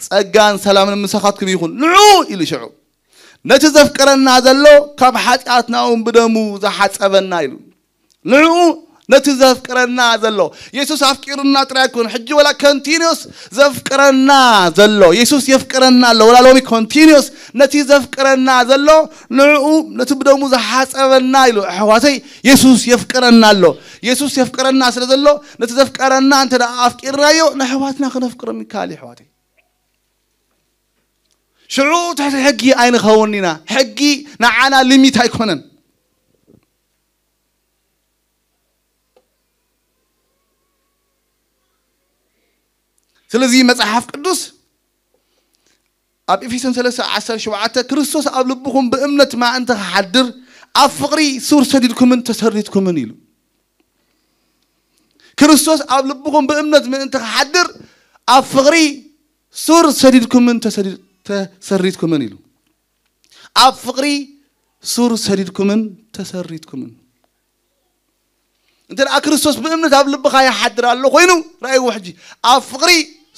ጸጋን ሰላምን ምሳኻትኩም ይኹን። ንዑ ኢሉ ሽዑ ነቲ ዘፍቅረና ዘሎ ካብ ሓጢኣትና እውን ብደሙ ዝሓጸበና ኢሉ። ንዑ ነቲ ዘፍቅረና ዘሎ የሱስ ኣፍቂሩና ጥራይ ኣይኮን ሕጂ ወላ ኮንቲኒዮስ ዘፍቅረና ዘሎ የሱስ የፍቅረና ኣሎ ወላ ሎሚ ኮንቲኒዮስ ነቲ ዘፍቅረና ዘሎ ንዑ ነቲ ብደሙ ዝሓጸበና ኢሉ። ኣሕዋተይ የሱስ የፍቅረና ኣሎ። የሱስ የፍቅረና ስለ ዘሎ ነቲ ዘፍቀረና እንተ ደኣ ኣፍቂርናዮ ንኣሕዋትና ክነፍቅሮም ይከኣል እዩ ኣሕዋተይ። ሽዑ ትሕቲ ሕጊ ኣይንኸውን ኢና። ሕጊ ንዓና ሊሚት ኣይኮነን። ስለዚ መጽሓፍ ቅዱስ ኣብ ኤፌሶን ሰለስተ ዓሰርተ ሸውዓተ ክርስቶስ ኣብ ልብኹም ብእምነት ምእንቲ ክሓድር ኣብ ፍቕሪ ሱር ሰዲድኩምን ተሰሪትኩምን ኢሉ። ክርስቶስ ኣብ ልብኹም ብእምነት ምእንቲ ክሓድር ኣብ ፍቕሪ ሱር ሰዲድኩምን ተሰዲ- ተሰሪትኩምን ኢሉ። ኣብ ፍቕሪ ሱር ሰዲድኩምን ተሰሪትኩምን። እንተ ደኣ ክርስቶስ ብእምነት ኣብ ልብኻ ይሓድር ኣሎ ኮይኑ ራእይዎ ሕጂ ኣብ ፍቕሪ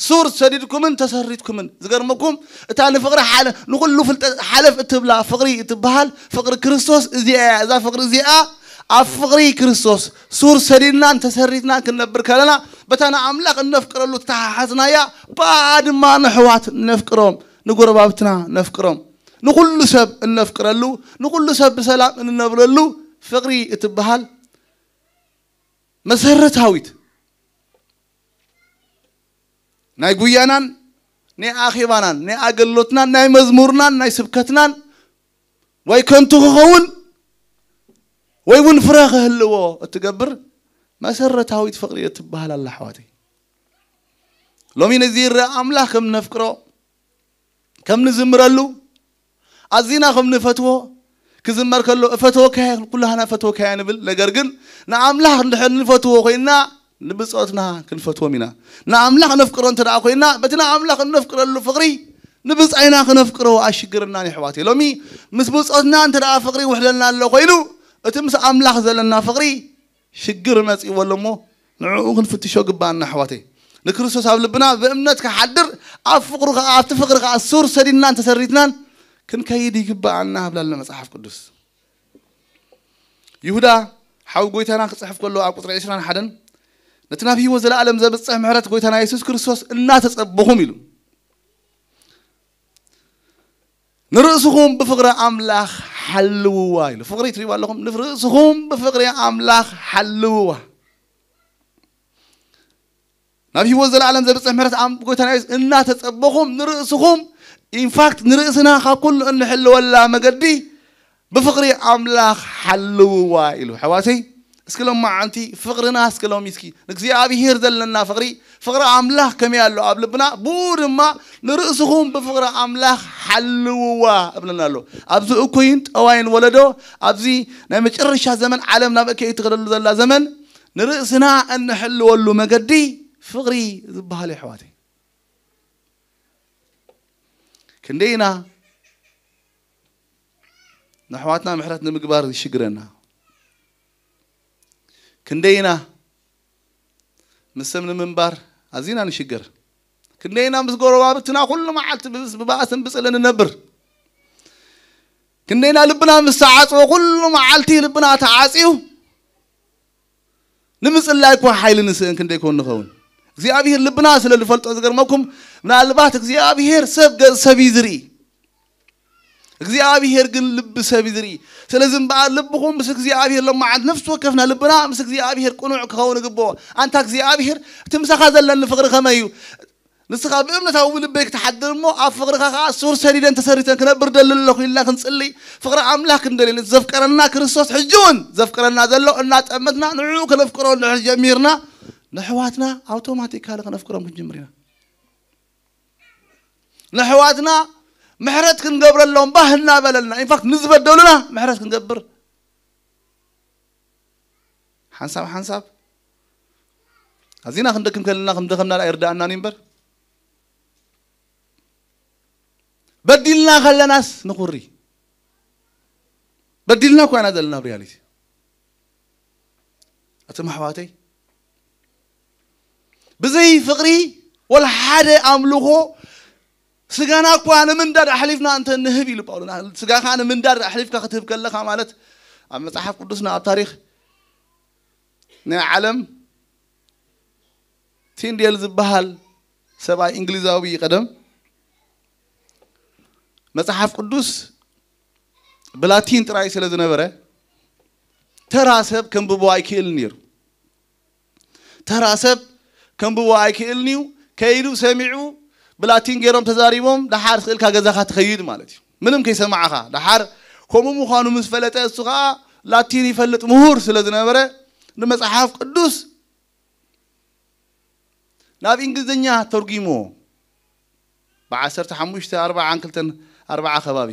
ሱር ሰዲድኩምን ተሰሪትኩምን። ዝገርመኩም እታ ንፍቕሪ ሓለ ንኹሉ ፍልጠት ሓለፍ እትብላ ፍቕሪ እትበሃል ፍቕሪ ክርስቶስ እዚኣ እያ። እዛ ፍቕሪ እዚኣ ኣብ ፍቕሪ ክርስቶስ ሱር ሰዲድናን ተሰሪትናን ክንነብር ከለና በታ ንኣምላኽ እነፍቅረሉ ተተሓሓዝናያ ብኣ ድማ ንሕዋት ነፍቅሮም፣ ንጎረባብትና ነፍቅሮም። ንኹሉ ሰብ እነፍቅረሉ፣ ንኹሉ ሰብ ብሰላም እንነብረሉ ፍቕሪ እትበሃል መሰረታዊት ናይ ጉያናን ናይ ኣኼባናን ናይ ኣገልግሎትናን ናይ መዝሙርናን ናይ ስብከትናን ወይ ከንቱ ክኸውን ወይ እውን ፍረ ክህልዎ እትገብር መሰረታዊት ፍቕሪ እትበሃል ኣላ ኣሕዋተይ። ሎሚ ነዚ ይረአ ኣምላኽ ከም ነፍቅሮ ከም ንዝምረሉ ኣዚና ከም ንፈትዎ ክዝመር ከሎ እፈትወካየ ኩላህና እፈትወካየ ንብል። ነገር ግን ንኣምላኽ እንድሕር ንፈትዎ ኮይንና ንብጾትና ክንፈትዎም ኢና። ንኣምላኽ ነፍቅሮ እንተ ደኣ ኮይንና በቲ ንኣምላኽ እነፍቅረሉ ፍቕሪ ንብጻይና ክነፍቅሮ ኣሽግርናን የሕዋተይ። ሎሚ ምስ ብጾትና እንተ ደኣ ፍቕሪ ይውሕደልና ኣሎ ኮይኑ እቲ ምስ ኣምላኽ ዘለና ፍቕሪ ሽግር መጺእዎ ኣሎ እሞ ንዕኡ ክንፍትሾ ግባኣና ኣሕዋተይ። ንክርስቶስ ኣብ ልብና ብእምነት ክሓድር ኣብ ፍቕሩ ከኣ ኣብቲ ፍቕሪ ከኣ ሱር ሰዲድናን ተሰሪትናን ክንከይድ ይግባኣና ብላልና መጽሓፍ ቅዱስ። ይሁዳ ሓው ጎይታና ክጽሕፍ ከሎ ኣብ ቁጽሪ ዕስራን ሓደን ነቲ ናብ ህይወት ዘለኣለም ዘብጽሕ ምሕረት ጎይታና የሱስ ክርስቶስ እናተጸበኹም ኢሉ ንርእስኹም ብፍቕሪ ኣምላኽ ሓልውዋ ኢሉ። ፍቕሪ ትሪእዋ ኣለኹም። ንርእስኹም ብፍቕሪ ኣምላኽ ሓልውዋ። ናብ ህይወት ዘለኣለም ዘብጽሕ ምሕረት ኣም- ጎይታና የሱስ እናተጸበኹም ንርእስኹም ኢንፋክት ንርእስና ካብ ኩሉ እንሕልወላ መገዲ ብፍቕሪ ኣምላኽ ሓልውዋ ኢሉ። ኣሕዋተይ፣ እስኪ ሎማዓንቲ ፍቕርና እስኪ ሎሚ እስኪ ንእግዚኣብሄር ዘለና ፍቕሪ፣ ፍቕሪ ኣምላኽ ከመይ ኣሎ ኣብ ልብና፣ ብኡ ድማ ንርእስኹም ብፍቕሪ ኣምላኽ ሓልውዋ እብለና ኣሎ። ኣብዚ እኩይን ጠዋይን ወለዶ፣ ኣብዚ ናይ መጨረሻ ዘመን፣ ዓለም ናብ እከይ እትኸደሉ ዘላ ዘመን፣ ንርእስና እንሕልወሉ መገዲ ፍቕሪ ዝበሃል እዩ። ኣሕዋተይ፣ ክንደይና ንኣሕዋትና ምሕረት ንምግባር ይሽግረና? ክንደይና ምስ ሰብ ንምንባር ኣዚና ንሽገር? ክንደይና ምስ ጎረባብትና ኩሉ መዓልቲ ብብስ-፣ ብባእስን ብጽልን ንነብር? ክንደይና ልብና ምስ ተዓጽወ ኩሉ መዓልቲ ልብና ተዓጽዩ ንምጽላይ እኳ ሓይሊ ንስእን ክንደይ ኮን ንኸውን? እግዚኣብሔር ልብና ስለ ዝፈልጦ ዝገርመኩም፣ ምናልባት እግዚኣብሔር ሰብ ገጽ ሰብ እዩ ዝርኢ፣ እግዚኣብሔር ግን ልቢ ሰብ እዩ ዝርኢ። ስለዚ እምበኣር ልብኹም ምስ እግዚኣብሔር ለማዓት ነፍሲ ወከፍና ልብና ምስ እግዚኣብሔር ቅኑዕ ክኸውን ይግብኦ። ኣንታ እግዚኣብሔር፣ እቲ ምሳኻ ዘለኒ ፍቕሪ ከመይ እዩ? ንስኻ ብእምነታዊ ልበይ ክትሓድር እሞ ኣብ ፍቕርኻ ኸዓ ሱር ሰዲደን ተሰሪተን ክነብር ደሊ ኣለኹ ኢልና ክንጽሊ፣ ፍቕሪ ኣምላኽ ክንደሊ፣ ነቲ ዘፍቀረና ክርስቶስ ሕጂ እውን ዘፍቅረና ዘሎ እናጠመትና ንዕኡ ከነፍቅሮ እንድሕር ጀሚርና፣ ንኣሕዋትና ኣውቶማቲካሊ ከነፍቅሮም ክንጅምር ኢና። ንኣሕዋትና ምሕረት ክንገብረሎም ባህ እናበለልና፣ ኢንፋክት ንዝበደሉና ምሕረት ክንገብር ሓንሳብ ሓንሳብ ኣዚና ክንደክም ከለና ከም ደኸምና ደኣ ይርድኣና እዩ እምበር፣ በዲልና ከለናስ ንኹሪ። በዲልና እኳ ኢና ዘለና ኣብ ሪያሊቲ። ኣቶም ኣሕዋተይ፣ ብዘይ ፍቕሪ ወላ ሓደ ኣምልኾ ስጋና እኳ ንምንዳድ ኣሕሊፍና እንተ ንህብ ኢሉ ጳውሎስ። ስጋኻ ንምንዳድ ኣሕሊፍካ ክትህብ ከለኻ ማለት ኣብ መጽሓፍ ቅዱስና ኣብ ታሪኽ ናይ ዓለም ቲንዴል ዝበሃል ሰብኣይ እንግሊዛዊ ቀደም መጽሓፍ ቅዱስ ብላቲን ጥራይ ስለ ዝነበረ ተራ ሰብ ከንብቦ ኣይክእልን ነይሩ። ተራ ሰብ ከንብቦ ኣይክእልን እዩ። ከይዱ ሰሚዑ ብላቲን ገይሮም ተዛሪቦም ደሓር ስእልካ ገዛኻ ትኸይድ ማለት እዩ። ምንም ከይሰማዕኻ ደሓር ከምኡ ምዃኑ ምስ ፈለጠ እሱ ኸዓ ላቲን ይፈልጥ ምሁር ስለ ዝነበረ ንመጽሓፍ ቅዱስ ናብ እንግሊዝኛ ተርጉሞ ብዓሰርተ ሓሙሽተ ኣርባዓን ክልተን ኣርባዓ ከባቢ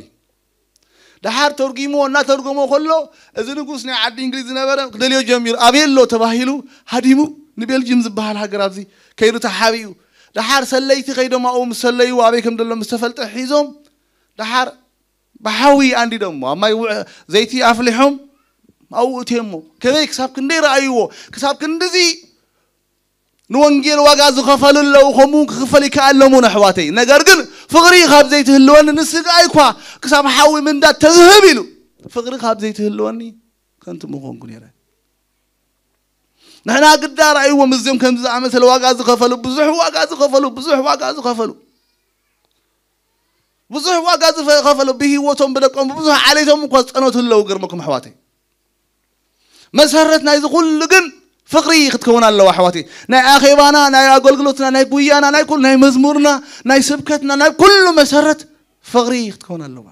ደሓር ተርጉሞ እናተርጎሞ ከሎ እዚ ንጉስ ናይ ዓዲ እንግሊዝ ዝነበረ ክደልዮ ጀሚሩ ኣበይ ኣሎ ተባሂሉ ሃዲሙ ንቤልጅም ዝበሃል ሃገር ኣብዚ ከይዱ ተሓቢኡ ደሓር ሰለይቲ ከይዶም ኣብኡ ምስ ሰለይዎ ኣበይ ከም ዘሎ ምስ ተፈልጠ ሒዞም ደሓር ብሓዊ ኣንዲዶሞ ኣብ ማይ ውዕ-፣ ዘይቲ ኣፍሊሖም ኣብኡ እትዮሞ ከመይ ክሳብ ክንደይ ረኣይዎ ክሳብ ክንድዚ ንወንጌል ዋጋ ዝኸፈሉ ኣለዉ፣ ከምኡ ክኽፈል ይከኣል ኣለሙ ኣሕዋተይ። ነገር ግን ፍቕሪ ካብ ዘይትህልወኒ ንስጋይ እኳ ክሳብ ሓዊ ምንዳድ ተዝህብ ኢሉ ፍቕሪ ካብ ዘይትህልወኒ ከንቱ ምኾንኩ ነይረ። ንሕና ግዳ ርኣይዎም እዚኦም ከምዚ ዝኣመሰለ ዋጋ ዝኸፈሉ ብዙሕ ዋጋ ዝኸፈሉ ብዙሕ ዋጋ ዝኸፈሉ ብዙሕ ዋጋ ዝኸፈሉ ብህይወቶም ብደቆም ብብዙሕ ዓሌቶም እኳ ዝፀነቱ ኣለዉ። ገርመኩም ኣሕዋተይ መሰረት ናይዚ ኩሉ ግን ፍቕሪ ክትከውን ኣለዋ ኣሕዋቲ። ናይ ኣኼባና ናይ ኣገልግሎትና ናይ ጉያና ናይ ኩሉ ናይ መዝሙርና ናይ ስብከትና ናይ ኩሉ መሰረት ፍቕሪ ክትከውን ኣለዋ።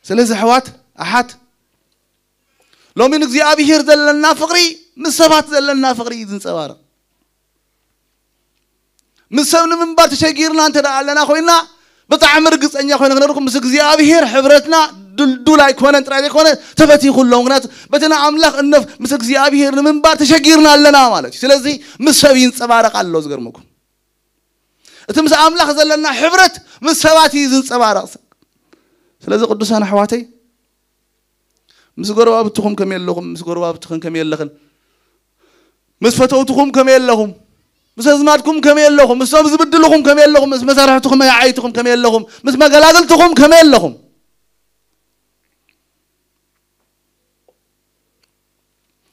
ስለዚ ኣሕዋት ኣሓት ሎሚ ንእግዚኣብሄር ዘለና ፍቕሪ ምስ ሰባት ዘለና ፍቕሪ እዩ ዝንፀባረቕ። ምስ ሰብ ንምንባር ተሸጊርና እንተ ደኣ ኣለና ኮይና ብጣዕሚ ርግፀኛ ኮይነ ክነርኩም ምስ እግዚኣብሄር ሕብረትና ድልዱል ኣይኮነን ጥራይ ዘይኮነ ተበቲኹ ኣሎ። ምክንያቱ በቲ ንኣምላኽ እነፍ ምስ እግዚኣብሄር ንምንባር ተሸጊርና ኣለና ማለት እዩ። ስለዚ ምስ ሰብ ይንፀባረቕ ኣሎ። ዝገርመኩም እቲ ምስ ኣምላኽ ዘለና ሕብረት ምስ ሰባት እዩ ዝንፀባረቕ። ስለዚ ቅዱሳን ኣሕዋተይ ምስ ጎረባብትኹም ከመይ ኣለኹም? ምስ ጎረባብትኽን ከመይ ኣለኽን? ምስ ፈተውትኹም ከመይ ኣለኹም? ምስ ኣዝማድኩም ከመይ ኣለኹም? ምስቶም ዝብድልኹም ከመይ ኣለኹም? ምስ መሳርሕትኹም መያዓይትኹም ከመይ ኣለኹም? ምስ መገላግልትኹም ከመይ ኣለኹም?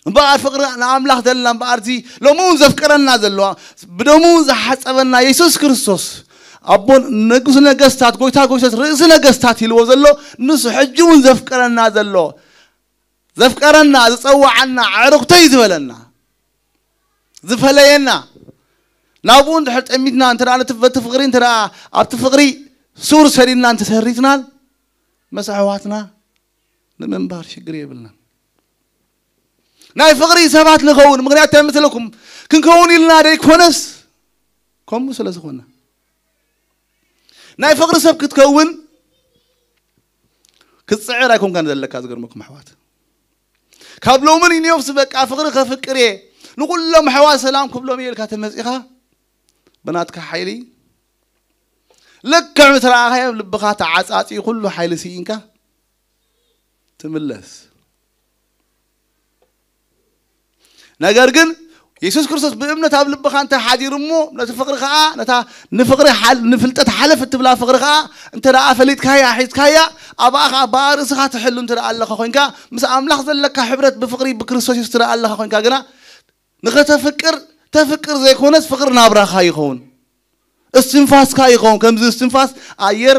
እምበኣር ፍቕሪ ንኣምላኽ ዘለና እምበኣር እዚ ሎሚ እውን ዘፍቅረና ዘለዋ ብደሙ እውን ዝሓፀበና የሱስ ክርስቶስ ኣቦ ንጉስ ነገስታት ጎይታ ጎይቶት ርእሲ ነገስታት ኢልዎ ዘሎ ንሱ ሕጂ እውን ዘፍቅረና ዘሎ ዘፍቀረና ዝፀዋዓና ኣዕሩኽተይ ዝበለና ዝፈለየና ናብኡ እንድሕር ጠሚትና እንተ ደኣ ነቲ በቲ ፍቕሪ እንተ ደኣ ኣብቲ ፍቕሪ ሱር ሰዲድና እንተሰሪትናን መስ ኣሕዋትና ንምንባር ሽግር የብልናን። ናይ ፍቕሪ ሰባት ንኸውን። ምኽንያት እንታይ መስለኩም? ክንከውን ኢልና ደይኮነስ ከምኡ ስለ ዝኾንና። ናይ ፍቕሪ ሰብ ክትከውን ክትጽዕር ኣይኮንካን ዘለካ። ዝገርመኩም ኣሕዋት፣ ካብ ሎምን ኢንዮፍስ በቃ ፍቕሪ ከፍቅር እየ ንኹሎም ኣሕዋት ሰላም ክብሎም እየ ኢልካ ተመጺኻ ብናትካ ሓይሊ ልክዕ ምስ ረኣኻዮም ልብኻ ተዓጻጺ ኩሉ ሓይሊ ስኢንካ ትምለስ። ነገር ግን የሱስ ክርስቶስ ብእምነት ኣብ ልብኻ እንተ ሓዲሩ እሞ ነቲ ፍቕሪ ኸዓ ነታ ንፍቕሪ ሓል- ንፍልጠት ሓለፍ እትብላ ፍቕሪ ኸዓ እንተ ደኣ ፈሊጥካያ ሒዝካያ ኣብኣ ኸዓ ብኣ ርእስኻ ትሕሉ እንተ ደኣ ኣለኻ ኮይንካ ምስ ኣምላኽ ዘለካ ሕብረት ብፍቕሪ ብክርስቶስ የሱስ ትረኣ ኣለኻ ኮይንካ ግና ንኸተፍቅር ተፍቅር ዘይኮነስ ፍቕሪ ናብራኻ ይኸውን። እስትንፋስካ ይኸውን። ከምዚ እስትንፋስ ኣየር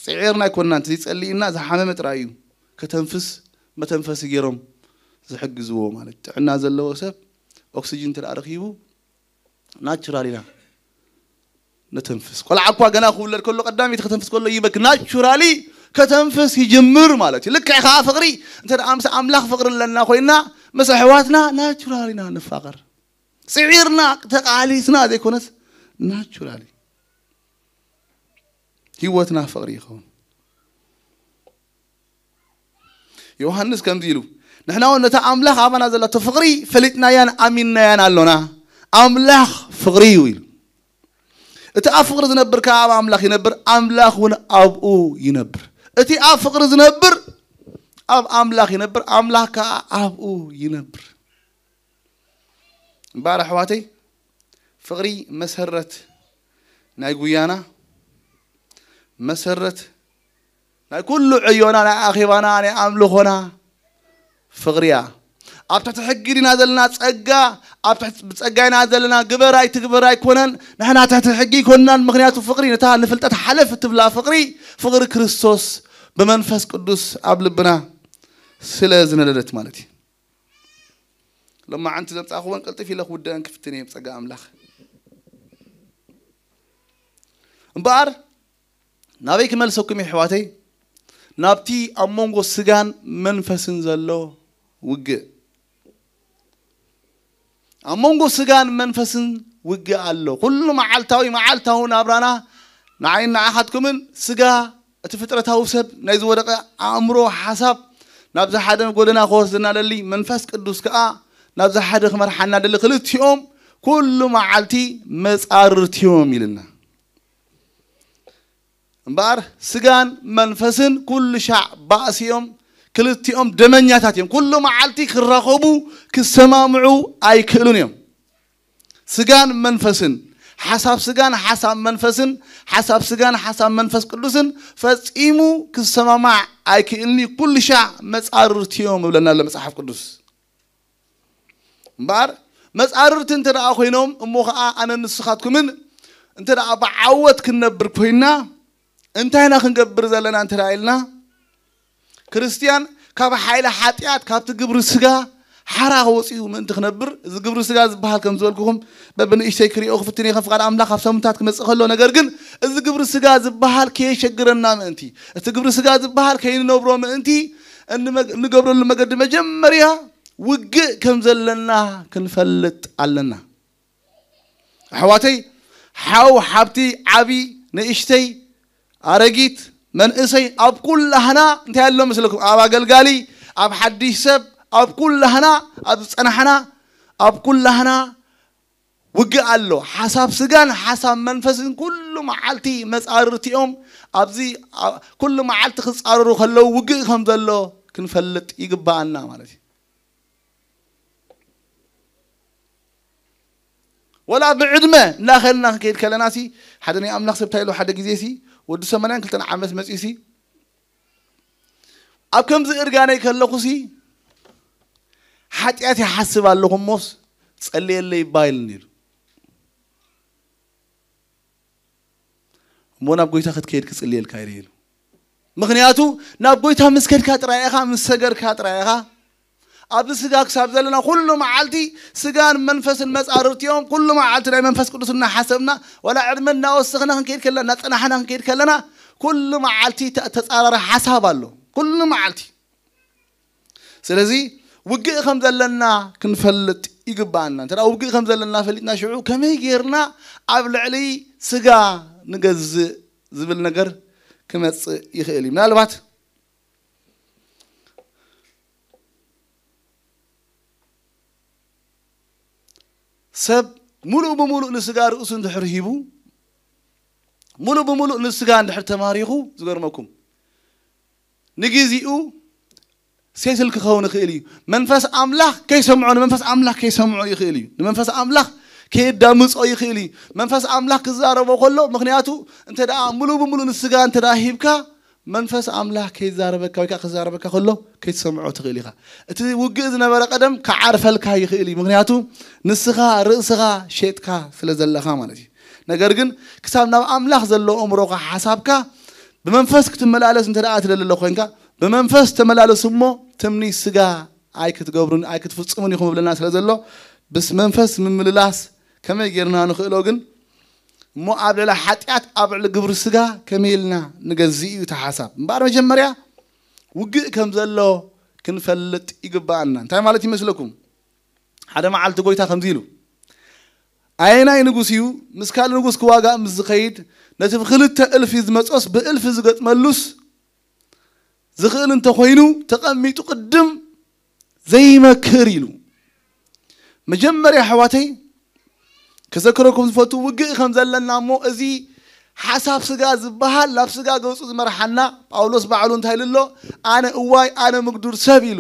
ጽዒርና ኣይኮንናን። እቲ ጸሊእና ዝሓመመ ጥራይ እዩ። ከተንፍስ መተንፈሲ ገይሮም ዝሕግዝዎ ማለት ጥዕና ዘለዎ ሰብ ኦክሲጅን እንተ ደኣ ረኺቡ ናቹራል ኢና ነተንፍስ። ቆልዓ እኳ ገና ክውለድ ከሎ ቀዳመይቲ ከተንፍስ ከሎ ይበክ ናቹራሊ ከተንፍስ ይጅምር ማለት እዩ። ልክዕ ከኣ ፍቕሪ እንተ ደኣ ምስ ኣምላኽ ፍቕሪ ኣለና ኮይና ምስ ኣሕዋትና ናቹራል ኢና ንፋቐር። ጽዒርና ተቓሊስና ዘይኮነስ ናቹራሊ ህይወትና ፍቕሪ ይኸውን። ዮሃንስ ከምዚ ኢሉ ንሕና እውን ነታ ኣምላኽ ኣባና ዘላቶ ፍቕሪ ፈሊጥናያን ኣሚንናያን ኣሎና። ኣምላኽ ፍቕሪ እዩ ኢሉ። እቲ ኣብ ፍቕሪ ዝነብር ከኣ ኣብ ኣምላኽ ይነብር፣ ኣምላኽ እውን ኣብኡ ይነብር። እቲ ኣብ ፍቕሪ ዝነብር ኣብ ኣምላኽ ይነብር፣ ኣምላኽ ከኣ ኣብኡ ይነብር። እምበኣር ኣሕዋተይ ፍቕሪ መሰረት ናይ ጉያና መሰረት ናይ ኩሉ ዕዮና ናይ ኣኼባና ናይ ኣምልኾና ፍቕሪ እያ። ኣብ ትሕቲ ሕጊ ዲና ዘለና ጸጋ ኣብ ትሕቲ ብጸጋ ኢና ዘለና ግበር ኣይትግበር ኣይኮነን። ንሕና ትሕቲ ሕጊ ኣይኮንናን ምኽንያቱ ፍቕሪ ነታ ንፍልጠት ሓለፍ እትብላ ፍቕሪ ፍቕሪ ክርስቶስ ብመንፈስ ቅዱስ ኣብ ልብና ስለ ዝነደደት ማለት እዩ። ሎማዓንቲ ዘምጻእኽወን ቅልጥፍ ኢለ ክውደአን ክፍትን እየ ብጸጋ ኣምላኽ። እምበኣር ናበይ ክመልሰኩም የሕዋተይ? ናብቲ ኣብ መንጎ ስጋን መንፈስን ዘሎ ውግእ። ኣብ መንጎ ስጋን መንፈስን ውግእ ኣሎ። ኩሉ መዓልታዊ መዓልታዊ ናብራና ንዓይን ንዓኻትኩምን ስጋ እቲ ፍጥረታዊ ሰብ ናይ ዝወደቐ ኣእምሮ ሓሳብ ናብዚ ሓደ ጎደና ክወስደና ደሊ መንፈስ ቅዱስ ከኣ ናብዚ ሓደ ክመርሓና ደሊ ክልቲኦም ኩሉ መዓልቲ መጻርርቲ እዮም ኢልና። እምበኣር ስጋን መንፈስን ኩሉ ሻዕ ባእሲ እዮም። ክልቲኦም ደመኛታት እዮም። ኩሉ መዓልቲ ክራኸቡ ክሰማምዑ ኣይክእሉን እዮም። ስጋን መንፈስን ሓሳብ ስጋን ሓሳብ መንፈስን ሓሳብ ስጋን ሓሳብ መንፈስ ቅዱስን ፈጺሙ ክሰማማዕ ኣይክእልኒ ኩሉ ሻዕ መጻርርቲ እዮም እብለና ኣሎ መጽሓፍ ቅዱስ። እምበኣር መጻርርቲ እንተ ደኣ ኮይኖም እሞ ኸዓ ኣነ ንስኻትኩምን እንተ ደኣ ብዓወት ክንነብር ኮይንና እንታይ ኢና ክንገብር ዘለና እንተ ደኣ ኢልና ክርስትያን ካብ ሓይሊ ሓጢኣት ካብቲ ግብሪ ስጋ ሓራ ወፂኡ ምእንቲ ክነብር እዚ ግብሪ ስጋ ዝበሃል ከም ዝበልኩኹም በብንእሽተይ ክሪኦ ክፍትን እየ ከም ፍቓድ ኣምላኽ ኣብ ሰሙንታት ክመፅእ ከሎ ነገር ግን እዚ ግብሪ ስጋ ዝበሃል ከየሸግረና ምእንቲ እቲ ግብሪ ስጋ ዝበሃል ከይንነብሮ ምእንቲ እንገብረሉ መገዲ መጀመርያ ውግእ ከም ዘለና ክንፈልጥ ኣለና። ኣሕዋተይ ሓው ሓብቲ ዓቢ ንእሽተይ ኣረጊት መንእሰይ ኣብ ኩላህና እንታይ ኣሎ መስለኩም ኣብ ኣገልጋሊ ኣብ ሓድሽ ሰብ ኣብ ኩላህና ኣብ ዝጸናሕና ኣብ ኩላህና ውግእ ኣሎ። ሓሳብ ስጋን ሓሳብ መንፈስን ኩሉ መዓልቲ መጻርርቲኦም ኣብዚ ኩሉ መዓልቲ ክጻረሩ ከለዉ ውግእ ከም ዘሎ ክንፈልጥ ይግባኣና ማለት እዩ። ወላ ብዕድመ እናኸልና ክንከይድ ከለና ሲ ሓደ ናይ ኣምላኽ ሰብ እንታይ ኢሉ ሓደ ግዜ ሲ ወዲ ሰማንያን ክልተን ዓመት መፅዩ ሲ ኣብ ከምዚ እርጋነይ ከለኹ ሲ ሓጢኣት ይሓስብ ኣለኹ እሞስ ጸልየለይ ይባይልኒ ኢሉ እሞ ናብ ጎይታ ክትከይድ ክጽልየልካ ኢለ ኢሉ ምኽንያቱ ናብ ጎይታ ምስ ከድካ ጥራይ ኢኻ ምስ ሰገርካ ጥራይ ኢኻ ኣብዚ ስጋ ክሳብ ዘለና ኩሉ መዓልቲ ስጋን መንፈስን መጻርርቲ እዮም። ኩሉ መዓልቲ ናይ መንፈስ ቅዱስ እናሓሰብና፣ ዋላ ዕድመ እናወሰኽና ክንከይድ ከለና፣ እናጸናሕና ክንከይድ ከለና፣ ኩሉ መዓልቲ ተ-፣ ተጻራሪ ሓሳብ ኣሎ። ኩሉ መዓልቲ። ስለዚ ውግእ ከም ዘለና ክንፈልጥ ይግባኣና። እንተ ደኣ ውግእ ከም ዘለና ፈሊጥና፣ ሽዑ ከመይ ጌርና ኣብ ልዕሊ ስጋ ንገዝእ ዝብል ነገር ክመጽእ ይኽእል እዩ። ምናልባት ሰብ ሙሉእ ብምሉእ ንስጋ ርእሱ እንድሕር ሂቡ፣ ሙሉእ ብምሉእ ንስጋ እንድሕር ተማሪኹ፣ ዝገርመኩም፣ ንግዜኡ ሴትል ክኸውን ይኽእል እዩ። መንፈስ ኣምላኽ ከይሰምዖ፣ ንመንፈስ ኣምላኽ ከይሰምዖ ይኽእል እዩ። ንመንፈስ ኣምላኽ ከየዳምጾ ይኽእል እዩ። መንፈስ ኣምላኽ ክዛረቦ ከሎ፣ ምኽንያቱ እንተ ደኣ ሙሉእ ብምሉእ ንስጋ እንተ ደኣ ሂብካ፣ መንፈስ ኣምላኽ ከይዛረበካ ወይ ከኣ ክዛረበካ ከሎ ከይትሰምዖ ትኽእል ኢኻ። እቲ ውግእ ዝነበረ ቀደም ክዓርፈልካ ይኽእል እዩ። ምኽንያቱ ንስኻ ርእስኻ ሸጥካ ስለ ዘለኻ ማለት እዩ። ነገር ግን ክሳብ ናብ ኣምላኽ ዘሎ ኣእምሮኻ ሓሳብካ ብመንፈስ ክትመላለስ እንተ ደኣ ትደሊ ኣሎ ኮይንካ፣ ብመንፈስ ተመላለሱ እሞ ትምኒት ስጋ ኣይክትገብሩን ኣይክትፍጽሙን ኢኹም እብለና ስለ ዘሎ፣ ብስ መንፈስ ምምልላስ ከመይ ጌርና ንኽእሎ ግን እሞ ኣብ ልዕሊ ሓጢኣት፣ ኣብ ልዕሊ ግብሪ ስጋ ከመይ ኢልና ንገዝእ እዩ እቲ ሓሳብ። እምበኣር መጀመርያ ውግእ ከም ዘሎ ክንፈልጥ ይግብኣና። እንታይ ማለት ይመስለኩም? ሓደ መዓልቲ ጎይታ ከምዚ ኢሉ፣ ኣየናይ ንጉስ እዩ ምስ ካልእ ንጉስ ክዋጋእ ምስ ዝኸይድ፣ ነቲ ብክልተ እልፊ ዝመጾስ ብእልፊ ዝገጥመሉስ ዝኽእል እንተኾይኑ ተቐሚጡ ቅድም ዘይመክር ኢሉ። መጀመርያ ኣሕዋተይ ክዘክረኩም ዝፈቱ ውግእ ከም ዘለና እሞ እዚ ሓሳብ ስጋ ዝበሃል ናብ ስጋ ገጹ ዝመርሓና ጳውሎስ ባዕሉ እንታይ ኢሉ ኣሎ? ኣነ እዋይ ኣነ ምግዱር ሰብ ኢሉ።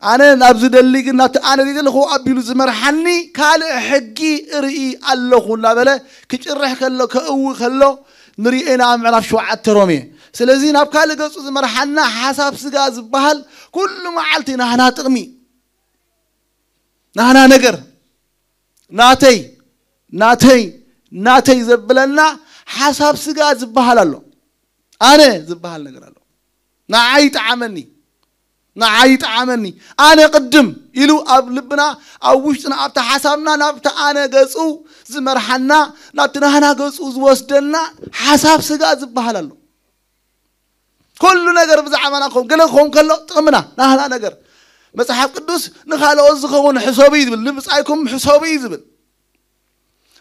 ኣነ ናብ ዝደሊ ግን ናብቲ ኣነ ዘይደለኹ ኣቢሉ ዝመርሓኒ ካልእ ሕጊ እርኢ ኣለኹ እናበለ ክጭርሕ ከሎ ከእዊ ከሎ ንሪኦ ኢና ኣብ ምዕራፍ ሸውዓተ ሮሜ። ስለዚ ናብ ካልእ ገጹ ዝመርሓና ሓሳብ ስጋ ዝበሃል ኩሉ መዓልቲ ናህና ጥቕሚ ናህና ነገር ናተይ ናተይ ናተይ ዘብለና ሓሳብ ስጋ ዝበሃል ኣሎ። ኣነ ዝበሃል ነገር ኣሎ። ንዓይ ይጠዓመኒ ንዓይ ይጠዓመኒ ኣነ ቅድም ኢሉ ኣብ ልብና ኣብ ውሽጥና ኣብቲ ሓሳብና ናብቲ ኣነ ገጹ ዝመርሓና ናብቲ ናህና ገጹ ዝወስደና ሓሳብ ስጋ ዝበሃል ኣሎ። ኩሉ ነገር ብዛዕባና ክኸውን ገለ ክኸውን ከሎ ጥቕምና ናህና ነገር መጽሓፍ ቅዱስ ንኻልኦት ዝኸውን ሕሰቡ እዩ ዝብል ንብጻይኩም ሕሰቡ እዩ ዝብል።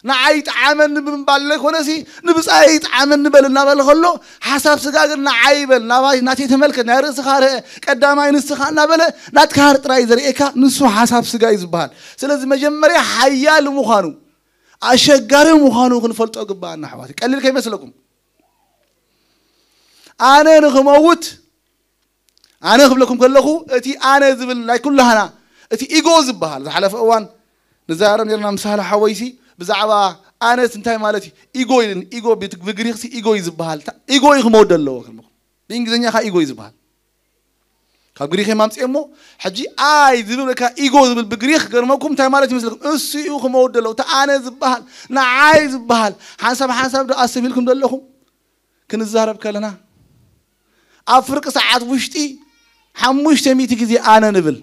ንዓይ ይጥዓመኒ ብምባል ዘይኮነሲ ንብጻይ ይጥዓመኒ በል እናበለ ከሎ ሓሳብ ስጋ ግን ንዓይ ይበል ናባይ ናተይ ተመልከት ናይ ርእስኻ ርአ ቀዳማይ ንስኻ እናበለ ናትካ ጥራይ ዘርእየካ ንሱ ሓሳብ ስጋ እዩ ዝበሃል። ስለዚ መጀመርያ ሓያል ምዃኑ ኣሸጋሪ ምዃኑ ክንፈልጦ ግባኣና ኣሕዋት ቀሊል ከይመስለኩም። ኣነ ንኽመውት ኣነ ክብለኩም ከለኹ እቲ ኣነ ዝብል ናይ ኩላህና እቲ ኢጎ ዝበሃል ዝሓለፈ እዋን ንዛረብ ነርና ምሳለ ሓወይሲ ብዛዕባ ኣነስ እንታይ ማለት እዩ ኢጎ ኢልን ኢጎ ብግሪክሲ ኢጎ እዩ ዝበሃል ኢጎ እዩ ክመወደ ኣለዎ ክልምኹም ብእንግሊዝኛ ካ ኢጎ እዩ ዝበሃል ካብ ግሪክ ማምፅኤ እሞ ሕጂ ኣይ ዝብል ካ ኢጎ ዝብል ብግሪክ ገርመኩም እንታይ ማለት ይመስለኩም እሱ እዩ ክመወደ ኣለዎ እቲ ኣነ ዝበሃል ንዓይ ዝበሃል ሓንሳብ ሓንሳብ ዶ ኣሰቢልኩም ዘለኹም ክንዛረብ ከለና ኣብ ፍርቂ ሰዓት ውሽጢ ሓሙሽተ ሚእቲ ግዜ ኣነ ንብል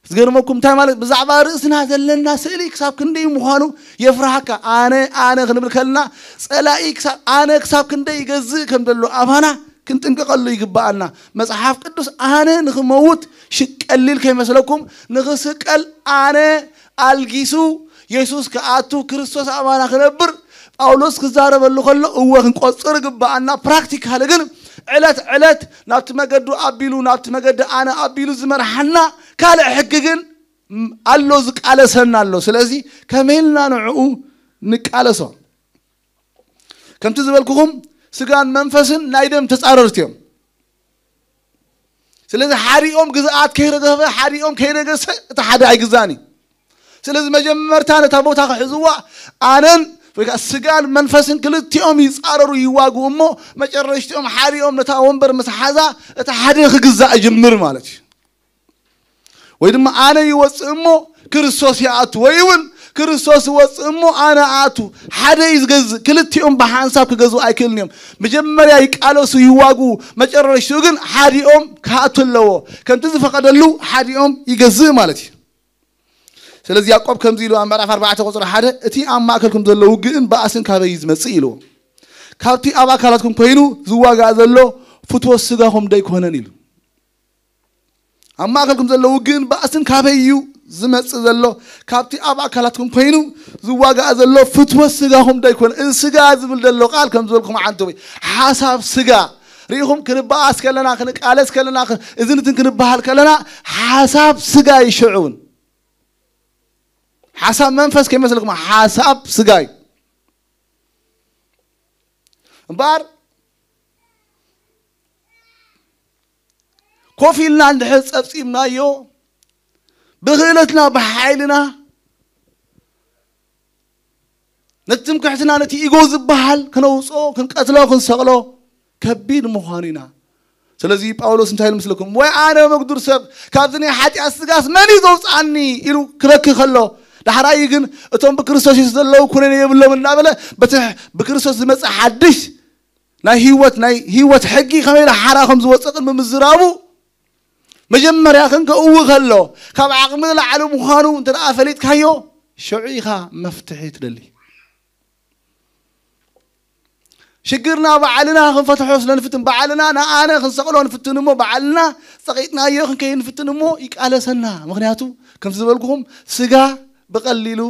ዝገርመኩም እንታይ ማለት ብዛዕባ ርእስና ዘለና ስእሊ ክሳብ ክንደይ ምዃኑ የፍርሃካ ኣነ ኣነ ክንብል ከለና ጸላኢ ክሳብ ኣነ ክሳብ ክንደይ ይገዝእ ከም ዘሎ ኣባና ክንጥንቀቐሉ ይግባኣና መጽሓፍ ቅዱስ ኣነ ንኽመውት ሽቀሊል ከይመስለኩም ንኽስቀል ኣነ ኣልጊሱ የሱስ ክኣቱ ክርስቶስ ኣባና ክነብር ጳውሎስ ክዛረበሉ ከሎ እወ ክንቆጽር ግባኣና ፕራክቲካል ግን ዕለት ዕለት ናብቲ መገዱ ኣቢሉ ናብቲ መገዲ ኣነ ኣቢሉ ዝመርሓና ካልእ ሕጊ ግን ኣሎ ዝቃለሰና ኣሎ ስለዚ ከመይልና ንዕኡ ንቃለሶ ከምቲ ዝበልኩኹም ስጋን መንፈስን ናይ ደም ተጻረርቲ እዮም ስለዚ ሓዲኦም ግዝኣት ከይረገፈ ሓዲኦም ከይነገሰ እቲ ሓደ ኣይግዛእን እዩ ስለዚ መጀመርታ ነታ ቦታ ክሕዝዋ ኣነን ወይ ከዓ ስጋን መንፈስን ክልቲኦም ይፃረሩ ይዋግኡ እሞ መጨረሽቲኦም ሓዲኦም ነታ ወንበር ምስ ሓዛ እቲ ሓደ ክግዛእ ይጅምር ማለት እዩ ወይ ድማ ኣነ ይወፅእ እሞ ክርስቶስ ይኣቱ ወይ እውን ክርስቶስ ይወፅእ እሞ ኣነ ኣቱ። ሓደ እዩ ዝገዝእ። ክልቲኦም ብሓንሳብ ክገዝኡ ኣይክእልን እዮም። መጀመርያ ይቃለሱ፣ ይዋጉ፣ መጨረሽትኡ ግን ሓዲኦም ክኣቱ ኣለዎ። ከምቲ ዝፈቐደሉ ሓዲኦም ይገዝእ ማለት እዩ። ስለዚ ያዕቆብ ከምዚ ኢሉ ኣብ ምዕራፍ ኣርባዕተ ቁፅሪ ሓደ፣ እቲ ኣብ ማእከልኩም ዘሎ ውግእን ባእስን ካበይ እዩ ዝመጽእ ኢልዎ። ካብቲ ኣብ ኣካላትኩም ኮይኑ ዝዋጋእ ዘሎ ፍትወት ስጋኹም ደይኮነን ኢሉ። ኣብ ማእከልኩም ዘሎ ውግእን ባእስን ካበይ እዩ ዝመጽእ ዘሎ? ካብቲ ኣብ ኣካላትኩም ኮይኑ ዝዋጋእ ዘሎ ፍትወት ስጋኹም ደይኮነ። እዚ ስጋ ዝብል ዘሎ ቃል ከም ዝበልኩም ዓንተወይ ሓሳብ ስጋ ርኢኹም ክንበኣስ ከለና ክንቃለስ ከለና ክ- እዝን እትን ክንበሃል ከለና ሓሳብ ስጋ ይሽዑን ሓሳብ መንፈስ ከይመስለኩም ሓሳብ ስጋ እዩ። እምበኣር ኮፍ ኢልና እንድሕር ጸብጺብናዮ ብኽእለትና ብሓይልና ነቲ ትምክሕትና ነቲ ኢጎ ዝበሃል ክነውፅኦ ክንቀትሎ ክንሰቕሎ ከቢድ ምዃኑ ኢና። ስለዚ ጳውሎስ እንታይ ኢሉ ምስለኩም? ወይ ኣነ መግዱር ሰብ ካብዚ ናይ ሓጢኣት ስጋስ መን እዩ ዘውፅኣኒ ኢሉ ክበኪ ከሎ ዳሕራይ ግን እቶም ብክርስቶስ የሱስ ዘለዉ ኩነኔ የብሎም እናበለ በቲ ብክርስቶስ ዝመፀ ሓድሽ ናይ ህይወት ናይ ህይወት ሕጊ ከመይ ኢሉ ሓራ ከም ዝወፅእ ቅድሚ ምዝራቡ መጀመርያ ክንከእዊ ከሎ ካብ ዓቕሚ ንላዕሊ ምዃኑ እንተ ደኣ ፈሊጥካዮ ሽዑ ኢኻ መፍትሒ ትደሊ። ሽግርና ባዕልና ክንፈትሖ ስለ ንፍትን ባዕልና ንኣነ ክንሰቕሎ ንፍትን እሞ ባዕልና ጸቒጥናዮ ክንከይድ ንፍትን እሞ ይቃለሰና። ምኽንያቱ ከምቲ ዝበልኩኹም ስጋ ብቐሊሉ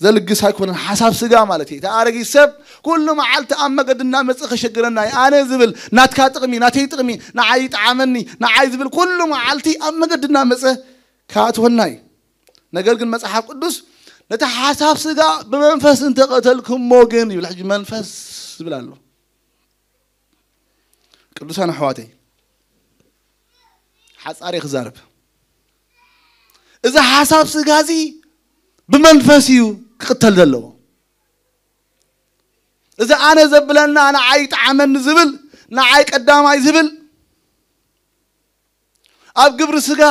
ዘልግስ ኣይኮነን። ሓሳብ ስጋ ማለት እዩ። እቲ ኣረጊት ሰብ ኩሉ መዓልቲ ኣብ መገዲ እናመፀ ከሸግረና እዩ። ኣነ ዝብል ናትካ ጥቕሚ ናተይ ጥቕሚ ንዓይ ይጠዓመኒ ንዓይ ዝብል ኩሉ መዓልቲ ኣብ መገዲ እናመፀ ካእትወና እዩ። ነገር ግን መጽሓፍ ቅዱስ ነቲ ሓሳብ ስጋ ብመንፈስ እንተቐተልኩሞ ግን ይብል። ሕጂ መንፈስ ዝብል ኣሎ። ቅዱሳን ኣሕዋተይ ሓጻሪ ክዛረብ እዚ ሓሳብ ስጋ እዚ ብመንፈስ እዩ ክቕተል ዘለዎ። እዚ ኣነ ዘብለና ንዓይ ጠዓመኒ ዝብል ንዓይ ቀዳማይ ዝብል ኣብ ግብሪ ስጋ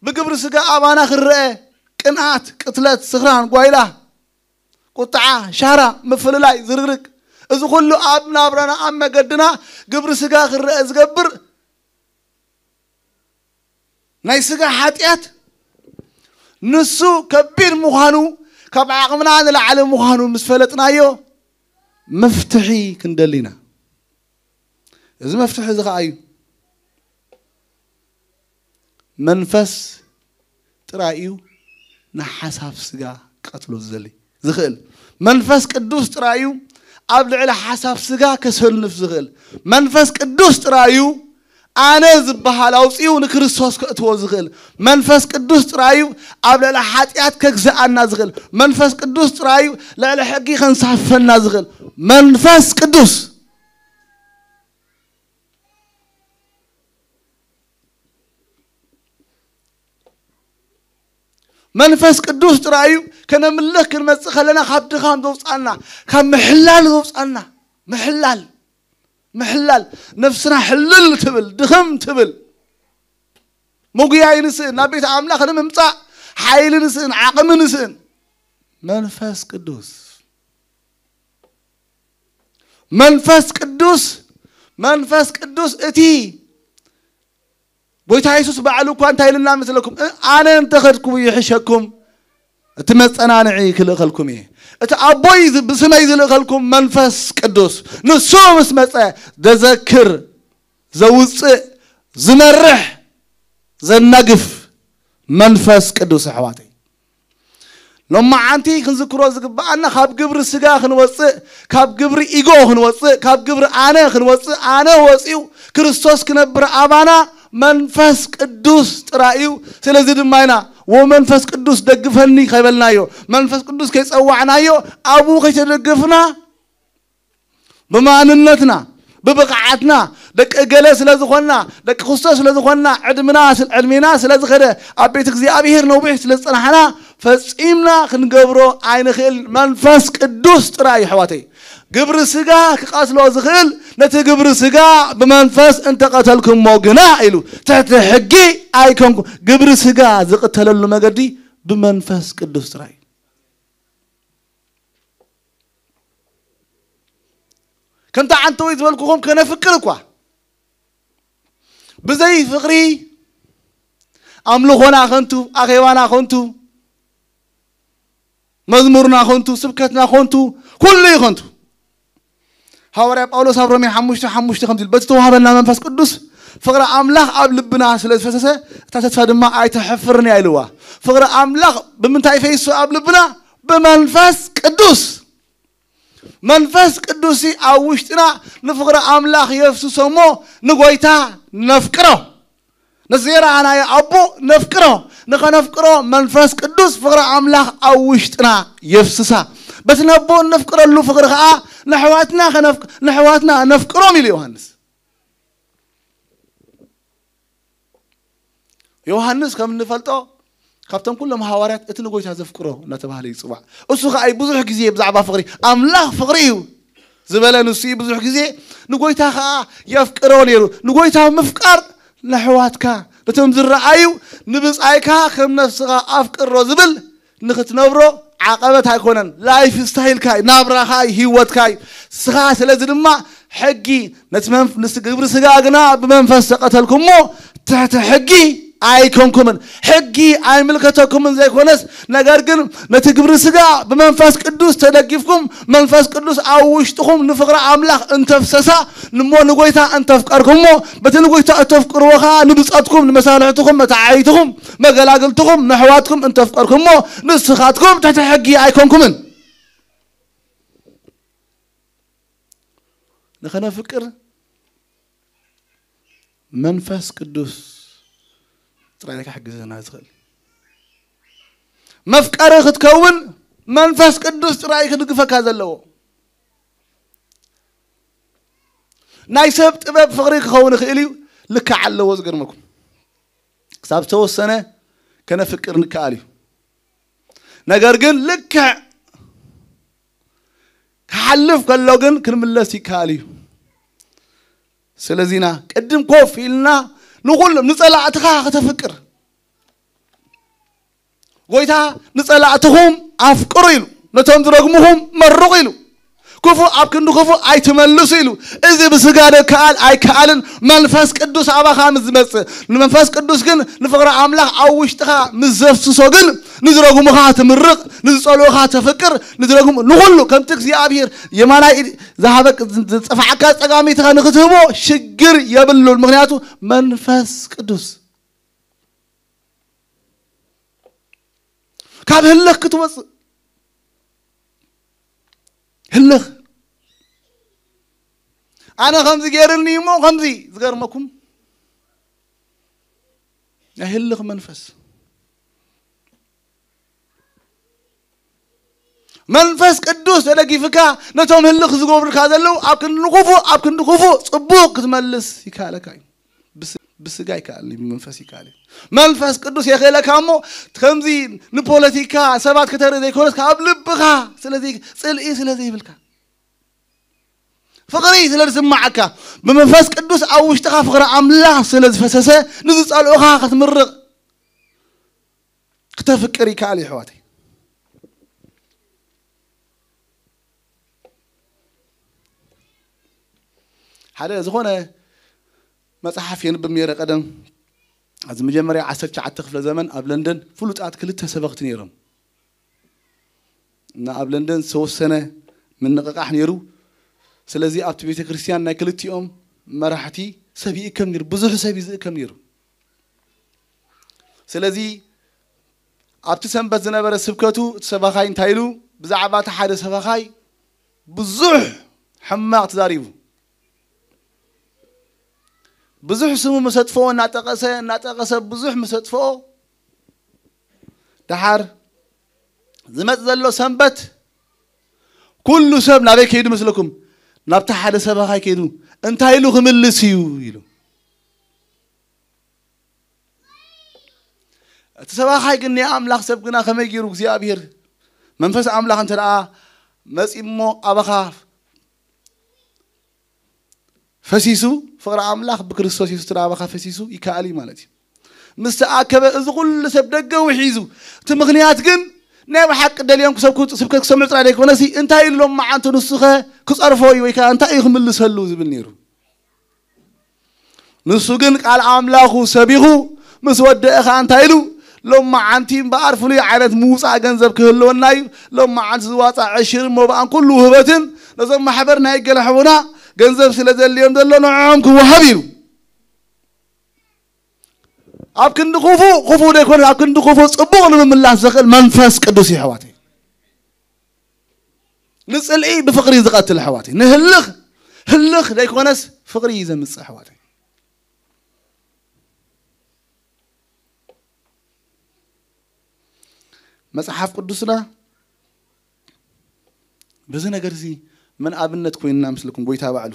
ብግብሪ ስጋ ኣባና ክረአ ቅንኣት፣ ቅትለት፣ ስኽራን፣ ጓይላ፣ ቁጥዓ፣ ሻራ፣ ምፍልላይ፣ ዝርግርግ እዚ ኩሉ ኣብ ናብራና ኣብ መገድና ግብሪ ስጋ ክረአ ዝገብር ናይ ስጋ ሓጢኣት ንሱ ከቢድ ምዃኑ ካብ ዓቕምና ንላዕሊ ምዃኑ ምስ ፈለጥናዮ መፍትሒ ክንደሊ ኢና። እዚ መፍትሒ እዚ ከዓ እዩ መንፈስ ጥራይ እዩ ንሓሳብ ስጋ ክቐትሎ ዝዘሊ ዝኽእል መንፈስ ቅዱስ ጥራይ እዩ ኣብ ልዕሊ ሓሳብ ስጋ ከሰንፍ ዝኽእል መንፈስ ቅዱስ ጥራይ እዩ ኣነ ዝበሃል ኣውፅኡ ንክርስቶስ ከእትዎ ዝኽእል መንፈስ ቅዱስ ጥራይ እዩ ኣብ ልዕሊ ሓጢኣት ከግዝኣና ዝኽእል መንፈስ ቅዱስ ጥራይ እዩ ልዕሊ ሕጊ ከንሳፈና ዝኽእል መንፈስ ቅዱስ መንፈስ ቅዱስ ጥራይ እዩ ከነምልኽ ክንመፅእ ከለና ካብ ድኻም ዘውፃና ካብ ምሕላል ዘውፃና ምሕላል ምሕላል ነፍስና ሕልል ትብል ድኽም ትብል ምጉያይ ንስእን ናብ ቤት ኣምላኽ ንምምፃእ ሓይሊ ንስእን ዓቕሚ ንስእን መንፈስ ቅዱስ መንፈስ ቅዱስ መንፈስ ቅዱስ እቲ ጎይታ የሱስ ባዕሉ እኳ እንታይ ኢልና መስለኩም ኣነ እንተኸድኩ ይሕሸኩም እቲ መጸናንዒ ክልእኸልኩም እየ እቲ ኣቦይ ብስመይ ዝልእኸልኩም መንፈስ ቅዱስ ንሱ ምስ መጸ ዘዘክር ዘውፅእ ዝመርሕ ዘናግፍ መንፈስ ቅዱስ ኣሕዋተይ ሎማዓንቲ ክንዝክሮ ዝግብኣና ካብ ግብሪ ስጋ ክንወፅእ ካብ ግብሪ ኢጎ ክንወፅእ ካብ ግብሪ ኣነ ክንወፅእ ኣነ ወፂኡ ክርስቶስ ክነብር ኣባና መንፈስ ቅዱስ ጥራይ እዩ ስለዚ ድማ ኢና ወመንፈስ ቅዱስ ደግፈኒ ከይበልናዮ መንፈስ ቅዱስ ከይፀዋዕናዮ ኣብኡ ከይተደገፍና ብማንነትና ብብቕዓትና ደቂ ገለ ስለ ዝኾንና ደቂ ክስቶ ስለ ዝኾንና ዕድምና ዕድሜና ስለ ዝኸደ ኣብ ቤት እግዚኣብሔር ነዊሕ ስለ ዝፀናሕና ፈፂምና ክንገብሮ ኣይንኽእል መንፈስ ቅዱስ ጥራይ እዩ ኣሕዋተይ ግብሪ ስጋ ክቐትሎ ዝኽእል ነቲ ግብሪ ስጋ ብመንፈስ እንተቐተልኩሞ ግና ኢሉ ትሕቲ ሕጊ ኣይኮንኩ ግብሪ ስጋ ዝቕተለሉ መገዲ ብመንፈስ ቅዱስ ጥራይ እዩ ከምቲ ዓንተወይ ዝበልኩኹም ከነፍቅር እኳ ብዘይ ፍቕሪ ኣምልኾና ከንቱ፣ ኣኼባና ከንቱ፣ መዝሙርና ከንቱ፣ ስብከትና ከንቱ፣ ኩሉ እዩ ከንቱ። ሃዋርያ ጳውሎስ ኣብ ሮሜ ሓሙሽተ ሓሙሽተ ከምዚ ኢሉ፣ በቲ ተዋህበና መንፈስ ቅዱስ ፍቕሪ ኣምላኽ ኣብ ልብና ስለ ዝፈሰሰ፣ እታ ተስፋ ድማ ኣይተሕፍርን እያ ኢልዋ። ፍቕሪ ኣምላኽ ብምንታይ ፈይሱ ኣብ ልብና? ብመንፈስ ቅዱስ። መንፈስ ቅዱስ ኣብ ውሽጥና ንፍቕሪ ኣምላኽ የፍስሶ እሞ ንጎይታ ነፍቅሮ። ነዚ ዘይረኣናዮ ኣቦ ነፍቅሮ። ንኸነፍቅሮ መንፈስ ቅዱስ ፍቕሪ ኣምላኽ ኣብ ውሽጥና የፍስሳ። በቲ ነቦ እነፍቅረሉ ፍቕሪ ኸዓ ንሕዋትና ከነፍቅ-፣ ንሕዋትና ነፍቅሮም ኢሉ ዮሃንስ። ዮሃንስ ከም እንፈልጦ ካብቶም ኩሎም ሃዋርያት እቲ ንጎይታ ዘፍቅሮ እናተባህለ ይጽዋዕ። እሱ ኸዓ ብዙሕ ግዜ ብዛዕባ ፍቕሪ፣ ኣምላኽ ፍቕሪ እዩ ዝበለ ንሱ እዩ። ብዙሕ ግዜ ንጎይታ ኸዓ የፍቅሮ ነይሩ። ንጎይታ ምፍቃር ንኣሕዋትካ፣ ነቶም ዝረኣዩ፣ ንብጻይካ ከም ነፍስኻ ኣፍቅሮ ዝብል ንኽትነብሮ ዓቐበት ኣይኮነን። ላይፍ ስታይልካ እዩ፣ ናብራኻ እዩ፣ ህይወትካ እዩ። ስኻ ስለዚ ድማ ሕጊ ነቲ መንፍ-፣ ንስ-፣ ግብሪ ስጋ ግና ብመንፈስ ተቐተልኩሞ ትሕቲ ሕጊ ኣይኮንኩምን። ሕጊ ኣይምልከተኩምን ዘይኮነስ፣ ነገር ግን ነቲ ግብሪ ስጋ ብመንፈስ ቅዱስ ተደጊፍኩም፣ መንፈስ ቅዱስ ኣብ ውሽጥኹም ንፍቕሪ ኣምላኽ እንተፍሰሳ፣ ንሞ ንጎይታ እንተፍቀርኩሞ፣ በቲ ንጎይታ እተፍቅርዎ ኸዓ ንብጾትኩም፣ ንመሳርሕትኹም፣ መተዓይትኹም፣ መገላግልትኹም፣ ንኣሕዋትኩም እንተፍቀርኩሞ፣ ንስኻትኩም ትሕቲ ሕጊ ኣይኮንኩምን። ንኸነፍቅር መንፈስ ቅዱስ ጥራይ ክሕግዘና ዝኽእል። መፍቀሪ ክትከውን መንፈስ ቅዱስ ጥራይ ክድግፈካ ዘለዎ። ናይ ሰብ ጥበብ ፍቕሪ ክኸውን ይኽእል እዩ፣ ልክዕ ኣለዎ። ዝገርመኩም ክሳብ ዝተወሰነ ከነፍቅር ንከኣል እዩ። ነገር ግን ልክዕ ክሓልፍ ከሎ ግን ክንምለስ ይከኣል እዩ። ስለዚና ቅድም ኮፍ ኢልና ንኹሎም ንጸላእትኻ ከተፍቅር፣ ጎይታ ንጸላእትኹም ኣፍቅሩ ኢሉ፣ ነቶም ዝረግሙኹም መርቑ ኢሉ፣ ክፉእ ኣብ ክንዲ ክፉእ ኣይትመልሱ ኢሉ። እዚ ብስጋ ደከኣል ኣይከኣልን፣ መንፈስ ቅዱስ ኣባኻ ምስ ዝመጽእ። ንመንፈስ ቅዱስ ግን ንፍቕሪ ኣምላኽ ኣብ ውሽጥኻ ምስ ዘፍስሶ ግን ንዝረግሙኻ ትምርቕ፣ ንዝጸልኡኻ ተፍቅር፣ ንዝረግሙ ንኹሉ ከምቲ እግዚኣብሔር የማናይ ኢድ ዝሃበክ-፣ ዝጸፍዓካ ጸጋሚትኻ ንኽትህቦ ሽግር የብሉን። ምኽንያቱ መንፈስ ቅዱስ ካብ ህልኽ ክትወፅእ። ህልኽ። ኣነ ከምዚ ገይርኒ እሞ ከምዚ። ዝገርመኩም ናይ ህልኽ መንፈስ። መንፈስ ቅዱስ ተደጊፍካ ነቶም ህልኽ ዝገብሩልካ ዘለዉ ኣብ ክንዲ ንክፉእ፣ ኣብ ክንዲ ክፉእ ጽቡቕ ክትመልስ ይከኣለካ እዩ። ብስ-፣ ብስጋ ይከኣል እዩ፣ ብመንፈስ ይከኣል እዩ። መንፈስ ቅዱስ የኽእለካ እሞ ከምዚ ንፖለቲካ ሰባት ከተርኢ ዘይኮነስ ካብ ልብኻ ስለዚ ጽልኢ ስለ ዘይብልካ፣ ፍቕሪ ስለ ዝስማዓካ፣ ብመንፈስ ቅዱስ ኣብ ውሽጥኻ ፍቕሪ ኣምላኽ ስለ ዝፈሰሰ ንዝጸልኡኻ ክትምርቕ ክተፍቅር ይከኣል እዩ ኣሕዋተይ። ሓደ ዝኾነ መጽሓፍ የንብብ ነይረ ቀደም። ኣብዚ መጀመርያ ዓሰርተ ትሽዓተ ክፍለ ዘመን ኣብ ለንደን ፍሉጣት ክልተ ሰበኽቲ ነይሮም። እና ኣብ ለንደን ዝተወሰነ ምንቕቓሕ ነይሩ። ስለዚ ኣብቲ ቤተ ክርስቲያን ናይ ክልቲኦም መራሕቲ ሰብ ይእከብ ነይሩ፣ ብዙሕ ሰብ እዩ ዝእከብ ነይሩ። ስለዚ ኣብቲ ሰንበት ዝነበረ ስብከቱ እቲ ሰባኻይ እንታይ ኢሉ? ብዛዕባ እቲ ሓደ ሰባኻይ ብዙሕ ሕማቕ ተዛሪቡ። ብዙሕ ስሙ መሰጥፍኦ እናጠቐሰ፣ እናጠቐሰ ብዙሕ መሰጥፍኦ። ደሓር ዝመጽእ ዘሎ ሰንበት ኩሉ ሰብ ናበይ ከይዱ መስለኩም? ናብቲ ሓደ ሰባኻይ ከይዱ እንታይ ኢሉ ክምልስ እዩ ኢሉ። እቲ ሰባኻይ ግን ናይ ኣምላኽ ሰብ ግና ከመይ ገይሩ እግዚኣብሔር መንፈስ ኣምላኽ እንተ ደኣ መጺእ እሞ ኣባኻ ፈሲሱ፣ ፍቕሪ ኣምላኽ ብክርስቶስ የሱስ እንተ ደኣ ኣባኻ ፈሲሱ ይከኣል እዩ ማለት እዩ። ምስ ተኣከበ እዚ ኩሉ ሰብ ደገ ውሒዙ፣ እቲ ምኽንያት ግን ናይ ብሓቂ ደልዮም ክሰብኩ ስብከት ክሰምዑ ጥራይ ዘይኮነሲ እንታይ ኢሉ ሎም መዓንቱ ንሱኸ ክጸርፎ እዩ ወይ ከዓ እንታይ እዩ ክምልሰሉ ዝብል ነይሩ። ንሱ ግን ቃል ኣምላኹ ሰቢኹ ምስ ወደአ ኸዓ እንታይ ኢሉ? ሎም መዓንቲ እምበኣር ፍሉይ ዓይነት ምውፃእ ገንዘብ ክህልወና እዩ። ሎም መዓንቲ ዝዋፃእ ዕሽርን መባእን ኩሉ ውህበትን ነዞም ማሕበር ናይ ገለ ሕቡና ገንዘብ ስለ ዘድልዮም ዘሎ ንዕኦም ክወሃብ ኢሉ። ኣብ ክንዲ ክፉእ ክፉእ ዘይኮነ ኣብ ክንዲ ክፉእ ፅቡቕ ንምምላስ ዘኽእል መንፈስ ቅዱስ እዩ ኣሕዋተይ። ንፅልኢ ብፍቕሪ እዩ ዝቐትል ኣሕዋተይ። ንህልኽ ህልኽ ዘይኮነስ ፍቕሪ እዩ ዘምፅእ ኣሕዋተይ። መፅሓፍ ቅዱስና በዚ ነገር እዚ መን ኣብነት ኮይንና ምስልኩም? ጎይታ ባዕሉ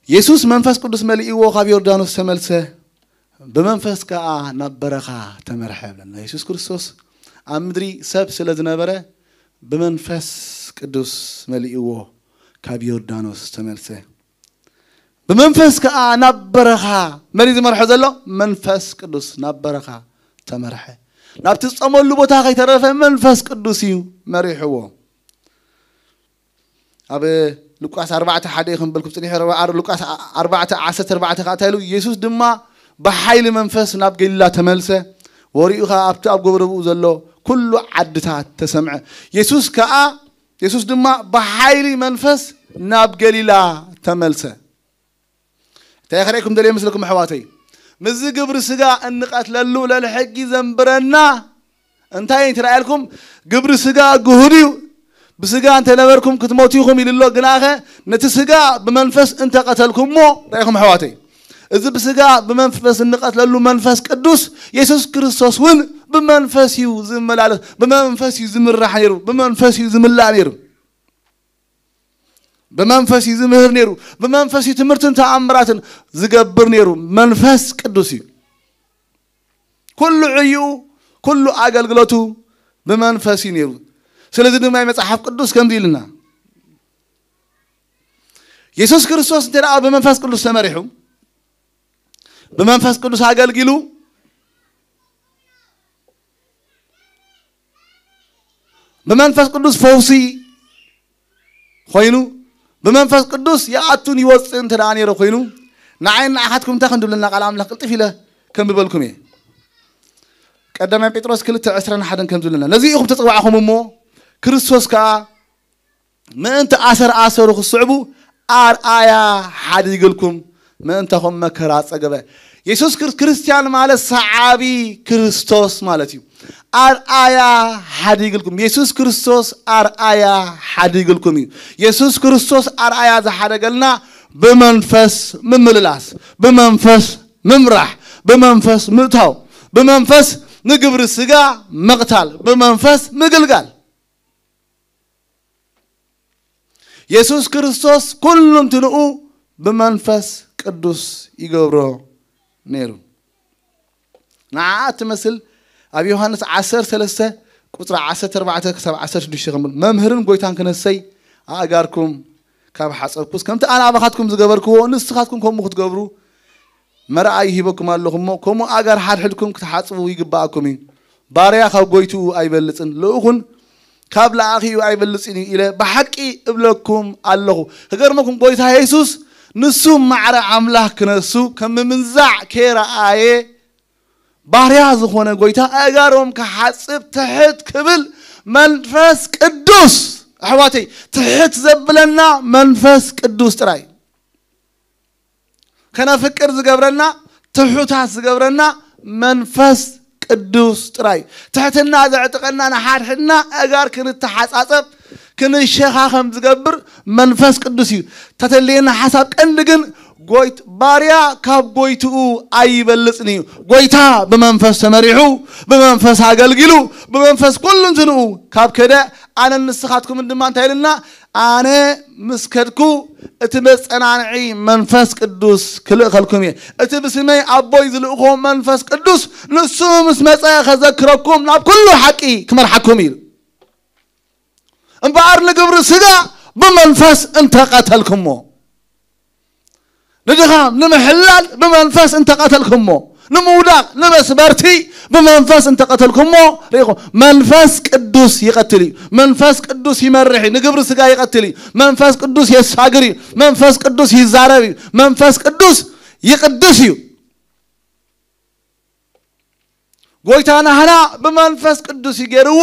የሱስ መንፈስ ቅዱስ መሊእዎ ካብ ዮርዳኖስ ተመልሰ፣ ብመንፈስ ከኣ ናብ በረኻ ተመርሐ ብለና። የሱስ ክርስቶስ ኣብ ምድሪ ሰብ ስለ ዝነበረ ብመንፈስ ቅዱስ መሊእዎ ካብ ዮርዳኖስ ተመልሰ። ብመንፈስ ከኣ ናብ በረኻ መን እዩ ዝመርሖ ዘሎ? መንፈስ ቅዱስ ናብ በረኻ ተመርሐ። ናብቲ ዝጸመሉ ቦታ ከይተረፈ መንፈስ ቅዱስ እዩ መሪሕዎ። ኣብ ሉቃስ ኣርባዕተ ሓደ ክንበልኩም ጽኒሑ፣ ኣር-፣ ሉቃስ ኣርባዕተ ዓሰርተ ኣርባዕተ ከኣ እንታይ ኢሉ? የሱስ ድማ ብሓይሊ መንፈስ ናብ ገሊላ ተመልሰ፣ ወሪኡ ከኣ ኣብቲ ኣብ ጎረብኡ ዘሎ ኩሉ ዓድታት ተሰምዐ። የሱስ ከኣ፣ የሱስ ድማ ብሓይሊ መንፈስ ናብ ገሊላ ተመልሰ። እንታይ ከርእየኩም ደልየ ምስልኩም ኣሕዋተይ? ምስዚ ግብሪ ስጋ እንቐትለሉ ልዕሊ ሕጊ ዘንብረና እንታይ እዩ? ትረኣየልኩም፣ ግብሪ ስጋ ግሁድ እዩ። ብስጋ እንተነበርኩም ክትሞቱ ኢኹም ኢሉ ኣሎ። ግናኸ ነቲ ስጋ ብመንፈስ እንተቐተልኩሞ፣ ርኣይኹም ኣሕዋተይ፣ እዚ ብስጋ ብመንፈስ እንቐትለሉ መንፈስ ቅዱስ የሱስ ክርስቶስ እውን ብመንፈስ እዩ ዝመላለስ፣ ብመንፈስ እዩ ዝምራሕ ነይሩ፣ ብመንፈስ እዩ ዝምላእ ነይሩ። ብመንፈስ እዩ ዝምህር ነይሩ። ብመንፈስ እዩ ትምህርትን ተኣምራትን ዝገብር ነይሩ። መንፈስ ቅዱስ እዩ። ኩሉ ዕይኡ፣ ኩሉ ኣገልግሎቱ ብመንፈስ እዩ ነይሩ። ስለዚ ድማ መጽሓፍ ቅዱስ ከምዚ ኢልና፣ የሱስ ክርስቶስ እንተ ደኣ ብመንፈስ ቅዱስ ተመሪሑ፣ ብመንፈስ ቅዱስ ኣገልጊሉ፣ ብመንፈስ ቅዱስ ፈውሲ ኮይኑ፣ ብመንፈስ ቅዱስ ይኣቱን ይወፅእን እንተ ደኣ ነይሩ ኮይኑ፣ ንዓይን ንዓኻትኩም እንታይ ከም ዝብለና ቃል ኣምላኽ ቅልጥፍ ኢለ ከንብበልኩም እየ። ቀዳማይ ጴጥሮስ ክልተ ዕስራን ሓደን ከም ዝብለና፣ ነዚ ኢኹም ተጸዋዕኹም እሞ፣ ክርስቶስ ከኣ ምእንቲ ኣሰር ኣሰሩ ክስዕቡ ኣርኣያ ሓዲግልኩም፣ ምእንታኹም መከራ ጸገበ። የሱስ ክርስ-፣ ክርስትያን ማለት ሰዓቢ ክርስቶስ ማለት እዩ። ኣርኣያ ሓዲግልኩም፣ የሱስ ክርስቶስ ኣርኣያ ሓዲግልኩም እዩ። የሱስ ክርስቶስ ኣርኣያ ዝሓደገልና ብመንፈስ ምምልላስ፣ ብመንፈስ ምምራሕ፣ ብመንፈስ ምእታው፣ ብመንፈስ ንግብሪ ስጋ ምቕታል፣ ብመንፈስ ምግልጋል። የሱስ ክርስቶስ ኩሉ እንትንኡ ብመንፈስ ቅዱስ ይገብሮ ነይሩ። ንዓኣ እትመስል ኣብ ዮሃንስ ዓሰርተ ሰለስተ ቁጽሪ ዓሰርተ ኣርባዕተ ክሳብ ዓሰርተ ሽዱሽተ ከም፣ መምህርን ጎይታን ክነሰይ ኣእጋርኩም ካብ ሓጸብኩስ፣ ከምቲ ኣነ ኣባኻትኩም ዝገበርክዎ ንስኻትኩም ከምኡ ክትገብሩ መርኣይ ሂበኩም ኣለኹ እሞ፣ ከምኡ ኣእጋር ሓድሕድኩም ክትሓጽቡ ይግብኣኩም እዩ። ባርያ ካብ ጎይትኡ ኣይበልጽን፣ ልኡኹን ካብ ለኣኺኡ ኣይበልጽን እዩ ኢለ ብሓቂ እብለኩም ኣለኹ። ክገርመኩም፣ ጎይታ የሱስ ንሱ ማዕረ ኣምላኽ ክነሱ ከም ምምንዛዕ ከይረኣየ፣ ባርያ ዝኾነ ጎይታ ኣእጋሮም ክሓጽብ ትሕት ክብል መንፈስ ቅዱስ፣ ኣሕዋተይ፣ ትሕት ዘብለና መንፈስ ቅዱስ ጥራይ። ከነፍቅር ዝገብረና፣ ትሑታት ዝገብረና መንፈስ ቅዱስ ጥራይ። ትሕትና ዘዕጥቀና፣ ንሓድሕድና ኣእጋር ክንተሓጻጸብ፣ ክንሸኻኸም ዝገብር መንፈስ ቅዱስ እዩ። ተተልየና ሓሳብ ቀንዲ ግን ጎይት-፣ ባርያ ካብ ጎይትኡ ኣይበልጽን እዩ። ጎይታ ብመንፈስ ተመሪሑ፣ ብመንፈስ ኣገልጊሉ፣ ብመንፈስ ኩሉ እንትንኡ ካብ ከደ፣ ኣነን ንስኻትኩምን ድማ እንታይ ኢልና? ኣነ ምስ ከድኩ እቲ መጸናንዒ መንፈስ ቅዱስ ክልእኸልኩም እየ። እቲ ብስመይ ኣቦይ ዝልእኾ መንፈስ ቅዱስ ንሱ ምስ መጸ ከዘክረኩም ናብ ኩሉ ሓቂ ክመርሓኩም እዩ። እምበኣር ንግብሪ ስጋ ብመንፈስ እንተቐተልኩሞ፣ ንድኻም ንምሕላል ብመንፈስ እንተቐተልኩሞ፣ ንምውዳቕ፣ ንመስበርቲ ብመንፈስ እንተቐተልኩሞ፣ ርኢኹም፣ መንፈስ ቅዱስ ይቐትል እዩ። መንፈስ ቅዱስ ይመርሕ እዩ። ንግብሪ ስጋ ይቐትል እዩ። መንፈስ ቅዱስ የሳግር እዩ። መንፈስ ቅዱስ ይዛረብ እዩ። መንፈስ ቅዱስ ይቕድስ እዩ። ጎይታ ናህና ብመንፈስ ቅዱስ ይገርዎ።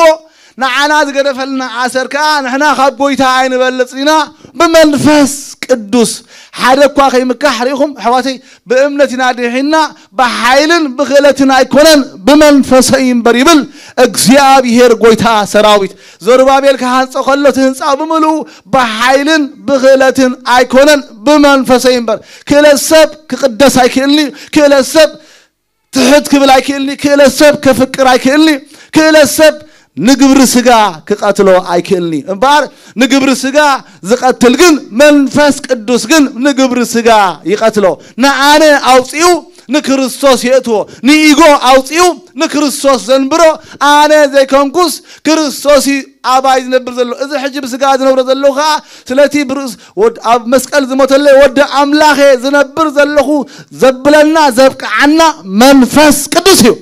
ንዓና ዝገደፈልና ኣሰር ከኣ ንሕና ካብ ጎይታ ኣይንበልጽ ኢና። ብመንፈስ ቅዱስ ሓደ እኳ ከይምካሕ፣ ርኢኹም ኣሕዋተይ፣ ብእምነት ኢና ድሒና፣ ብሓይልን ብክእለትን ኣይኮነን፣ ብመንፈሰይ እምበር ይብል እግዚኣብሔር ጎይታ ሰራዊት። ዘሩባቤል ክሃንጾ ከሎ እቲ ህንጻ ብምልኡ ብሓይልን ብክእለትን ኣይኮነን፣ ብመንፈሰይ እምበር። ክእለት ሰብ ክቕደስ ኣይክእልኒ፣ ክእለት ሰብ ትሕት ክብል ኣይክእልኒ፣ ክእለት ሰብ ከፍቅር ኣይክእልኒ፣ ክእለት ሰብ ንግብሪ ስጋ ክቐትሎ ኣይክእልኒ። እምበኣር ንግብሪ ስጋ ዝቐትል ግን መንፈስ ቅዱስ ግን ንግብሪ ስጋ ይቐትሎ። ንኣነ ኣውፂኡ ንክርስቶስ የእትዎ፣ ንኢጎ ኣውፂኡ ንክርስቶስ ዘንብሮ፣ ኣነ ዘይኮንኩስ ክርስቶስ እዩ ኣባይ ዝነብር ዘሎ። እዚ ሕጂ ብስጋ ዝነብሮ ዘለኹ ከዓ ስለቲ ብርእስ ወድ-፣ ኣብ መስቀል ዝሞተለይ ወዲ ኣምላኽ እየ ዝነብር ዘለኹ ዘብለና ዘብቅዓና መንፈስ ቅዱስ እዩ።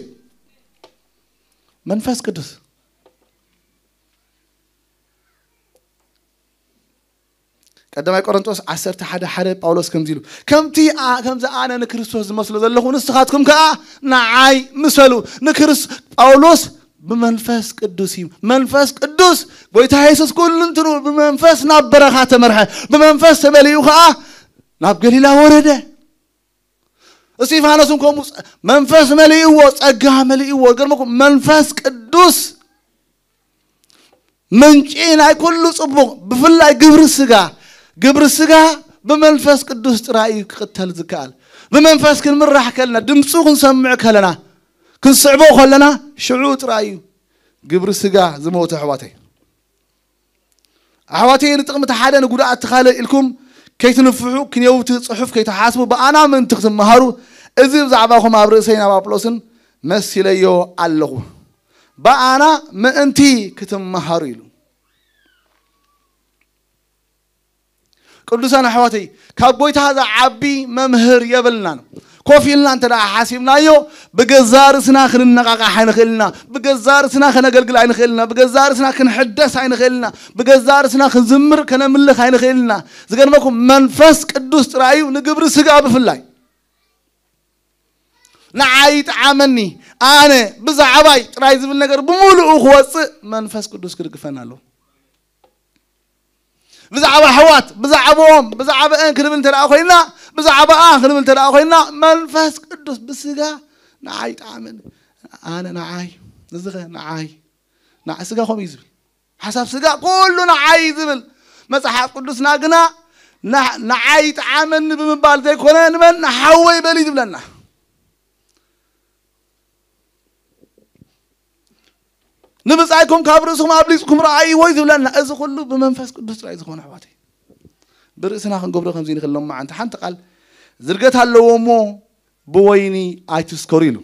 መንፈስ ቅዱስ። ቀዳማይ ቆሮንቶስ ዓሰርተ ሓደ ሓደ ጳውሎስ ከምዚ ኢሉ፣ ከምቲ ኣ-፣ ከምዚ ኣነ ንክርስቶስ ዝመስሎ ዘለኹ ንስኻትኩም ከኣ ንዓይ ምሰሉ። ንክርስ-፣ ጳውሎስ ብመንፈስ ቅዱስ እዩ። መንፈስ ቅዱስ፣ ጎይታ የሱስ ኩሉ እንትኑ ብመንፈስ ናብ በረኻ ተመርሐ። ብመንፈስ ተመሊኡ ከኣ ናብ ገሊላ ወረደ። እስጢፋኖስ እውን ከምኡ ጸ-፣ መንፈስ መሊእዎ፣ ጸጋ መሊእዎ። ገርመኩም፣ መንፈስ ቅዱስ ምንጪ ናይ ኩሉ ጽቡቕ፣ ብፍላይ ግብሪ ስጋ። ግብሪ ስጋ ብመንፈስ ቅዱስ ጥራይ እዩ ክቕተል ዝከኣል። ብመንፈስ ክንምራሕ ከለና፣ ድምፁ ክንሰምዕ ከለና፣ ክንስዕቦ ከለና፣ ሽዑ ጥራይ እዩ ግብሪ ስጋ ዝሞተ፣ ኣሕዋተይ። ኣሕዋተይ፣ ንጥቕሚ እቲ ሓደ ንጉድኣት እቲ ካልእ ኢልኩም ከይትንፍሑ፣ ክንየው እቲ ጽሑፍ ከይትሓስቡ፣ ብኣና ምእንቲ ክትመሃሩ፣ እዚ ብዛዕባኹም ኣብ ርእሰይ ናብ ኣጵሎስን መሲለዮ ኣለኹ። ብኣና ምእንቲ ክትመሃሩ ኢሉ። ቅዱሳን ኣሕዋተይ፣ ካብ ጎይታ ዝዓቢ መምህር የብልናን። ኮፍ ኢልና እንተ ደኣ ሓሲብናዮ፣ ብገዛ ርእስና ክንነቓቓሕ ኣይንኽእልና፣ ብገዛ ርእስና ከነገልግል ኣይንኽእልና፣ ብገዛ ርእስና ክንሕደስ ኣይንኽእልና፣ ብገዛ ርእስና ክንዝምር ከነምልኽ ኣይንኽእልና። ዝገርመኩም፣ መንፈስ ቅዱስ ጥራይ እዩ፣ ንግብሪ ስጋ ብፍላይ። ንዓይ ይጥዓመኒ፣ ኣነ ብዛዕባይ ጥራይ ዝብል ነገር ብምሉኡ ክወጽእ መንፈስ ቅዱስ ክድግፈና ኣለዎ። ብዛዕባ ኣሕዋት፣ ብዛዕባኦም፣ ብዛዕባአን ክንብል እንተ ደኣ ኮይና፣ ብዛዕባኣ ክንብል እንተ ደኣ ኮይና፣ መንፈስ ቅዱስ ብስጋ ንዓይ ይጥዓመኒ። ኣነ ንዓይ፣ እዚ ኸ ንዓይ፣ ንዓ-፣ ስጋ ከምኡ እዩ ዝብል። ሓሳብ ስጋ ኩሉ ንዓይ እዩ ዝብል። መጽሓፍ ቅዱስና ግና ና-፣ ንዓይ ይጥዓመኒ ብምባል ዘይኮነ፣ ንመን ንሓወይ በል እዩ ዝብለና። ንብጻይኩም ካብ ርእስኹም ኣብሊጽኩም ረኣይዎ እዩ ዝብለና። እዚ ኩሉ ብመንፈስ ቅዱስ ጥራይ ዝኾነ፣ ኣሕዋተይ። ብርእስና ክንገብሮ ከምዚ ንኽእል ሎማዓንቲ ሓንቲ ቃል ዝርገት ኣለዎ እሞ ብወይኒ ኣይትስከሩ ኢሉ።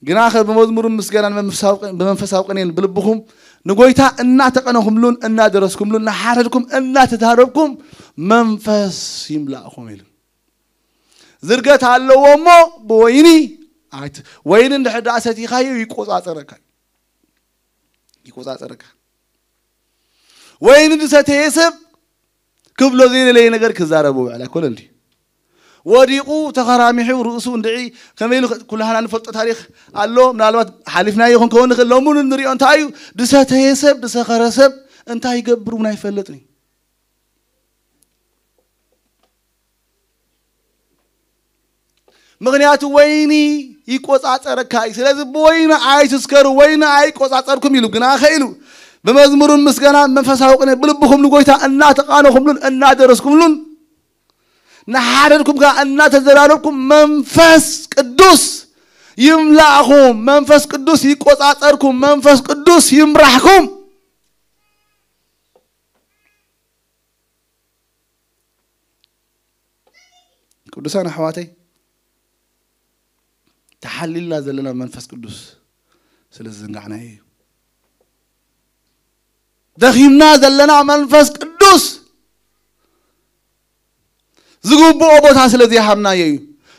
ግናኸ ብመዝሙርን ምስጋናን መንፈሳዊ ቅ-፣ ብመንፈሳዊ ቅኔን ብልብኹም ንጎይታ እናተቐነኹምሉን እናደረስኩምሉን ንሓረድኩም እናተዛረብኩም መንፈስ ይምላእኹም ኢሉ። ዝርገት ኣለዎ እሞ ብወይኒ ኣይት-፣ ወይኒ እንድሕር ደኣ ሰቲኻዮ ይቆጻጸረካ እዩ። ይቆጻጸረካ። ወይኒ ዝሰተየ ሰብ ክብሎ ዘይደለየ ነገር ክዛረብ ውዕል ኣይኮነን ድዩ? ወዲቑ ተኸራሚሑ ርእሱ እንድዒ ከመይ ኢሉ፣ ኩላህና ንፈልጦ ታሪኽ ኣሎ። ምናልባት ሓሊፍናዮ ክንከውን ንኽእል። ሎሚ ንሪኦ እንታይ እዩ? ዝሰተየ ሰብ፣ ዝሰኸረ ሰብ እንታይ ይገብር እውን ኣይፈልጥን እዩ። ምኽንያቱ ወይኒ ይቆጻጸረካ እዩ። ስለዚ ብወይኒ ኣይትስከሩ፣ ወይኒ ኣይቆጻጸርኩም ኢሉ። ግናኸ ኢሉ ብመዝሙርን ምስጋናን መንፈሳዊ ቅኔ ብልብኹም ንጎይታ እናተቓነኹምሉን እናደረስኩምሉን ንሓደድኩም ከኣ እናተዘራረብኩም መንፈስ ቅዱስ ይምላእኹም፣ መንፈስ ቅዱስ ይቆጻጸርኩም፣ መንፈስ ቅዱስ ይምራሕኩም። ቅዱሳን ኣሕዋተይ፣ ተሓሊልና ዘለና መንፈስ ቅዱስ ስለ ዝዘንጋዕናዮ እዩ። ደኺምና ዘለና መንፈስ ቅዱስ ዝግብኦ ቦታ ስለ ዘይሃብናዮ እዩ።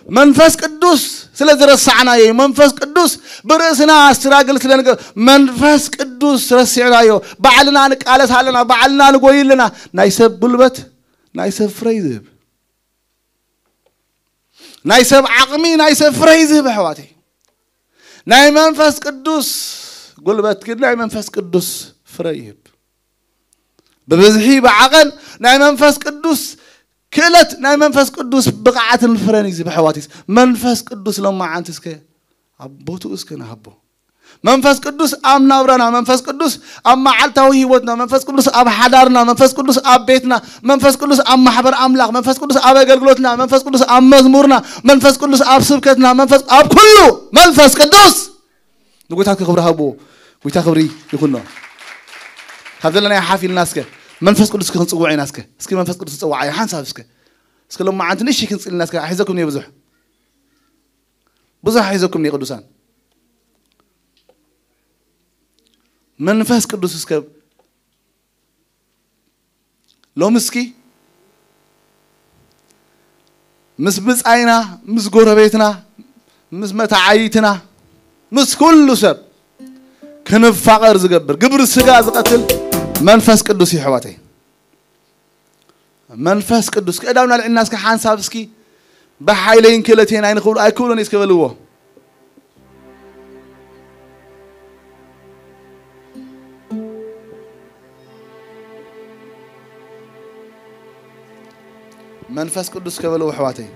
መንፈስ ቅዱስ ስለ ዝረሳዕናዮ እዩ። መንፈስ ቅዱስ ብርእስና ስትራግል ስለ ንገ መንፈስ ቅዱስ ረሲዕናዮ። ባዕልና ንቃለስ ኣለና፣ ባዕልና ንጎይ ኣለና። ናይ ሰብ ጉልበት፣ ናይ ሰብ ፍረይ ዝህብ፣ ናይ ሰብ ዓቕሚ፣ ናይ ሰብ ፍረይ ዝህብ ኣሕዋተይ። ናይ መንፈስ ቅዱስ ጉልበት ግን ናይ መንፈስ ቅዱስ ፍረ ይህብ። ብብዝሒ ብዓቐን ናይ መንፈስ ቅዱስ ክእለት፣ ናይ መንፈስ ቅዱስ ብቕዓትን ፍረን እዩ ዝህብ ኣሕዋተይ። መንፈስ ቅዱስ ሎማዓንቲ እስከ ኣብ ቦትኡ እስከ ንሃቦ። መንፈስ ቅዱስ ኣብ ናብራና፣ መንፈስ ቅዱስ ኣብ መዓልታዊ ህይወትና፣ መንፈስ ቅዱስ ኣብ ሓዳርና፣ መንፈስ ቅዱስ ኣብ ቤትና፣ መንፈስ ቅዱስ ኣብ ማሕበር ኣምላኽ፣ መንፈስ ቅዱስ ኣብ ኣገልግሎትና፣ መንፈስ ቅዱስ ኣብ መዝሙርና፣ መንፈስ ቅዱስ ኣብ ስብከትና፣ መንፈስ ኣብ ኩሉ መንፈስ ቅዱስ ንጎይታ ክብሪ ሃብዎ። ጎይታ ክብሪ ይኹኖ። ካብ ዘለናዮ ሓፍ ኢልና እስከ መንፈስ ቅዱስ ክንጽውዖ ኢና። እስከ እስኪ መንፈስ ቅዱስ ንጸውዓዮ ሓንሳብ እስከ እስከ ሎማዓንቲ ንእሽተይ ክንጽሊ ኢና። እስከ ኣሒዘኩም እየ ብዙሕ ብዙሕ ኣሒዘኩም እየ ቅዱሳን። መንፈስ ቅዱስ እስከ ሎሚ እስኪ ምስ ብጻይና፣ ምስ ጎረቤትና፣ ምስ መተዓይትና፣ ምስ ኩሉ ሰብ ክንፋቐር ዝገብር ግብሪ ስጋ ዝቐትል መንፈስ ቅዱስ እዩ ኣሕዋተይ። መንፈስ ቅዱስ ክእዳውና ልዕልና እስኪ ሓንሳብ እስኪ ብሓይለይን ክእለቴን ኣይንኽብሉ ኣይክእሉን እስኪ በልዎ። መንፈስ ቅዱስ ከበልዎ ኣሕዋተይ።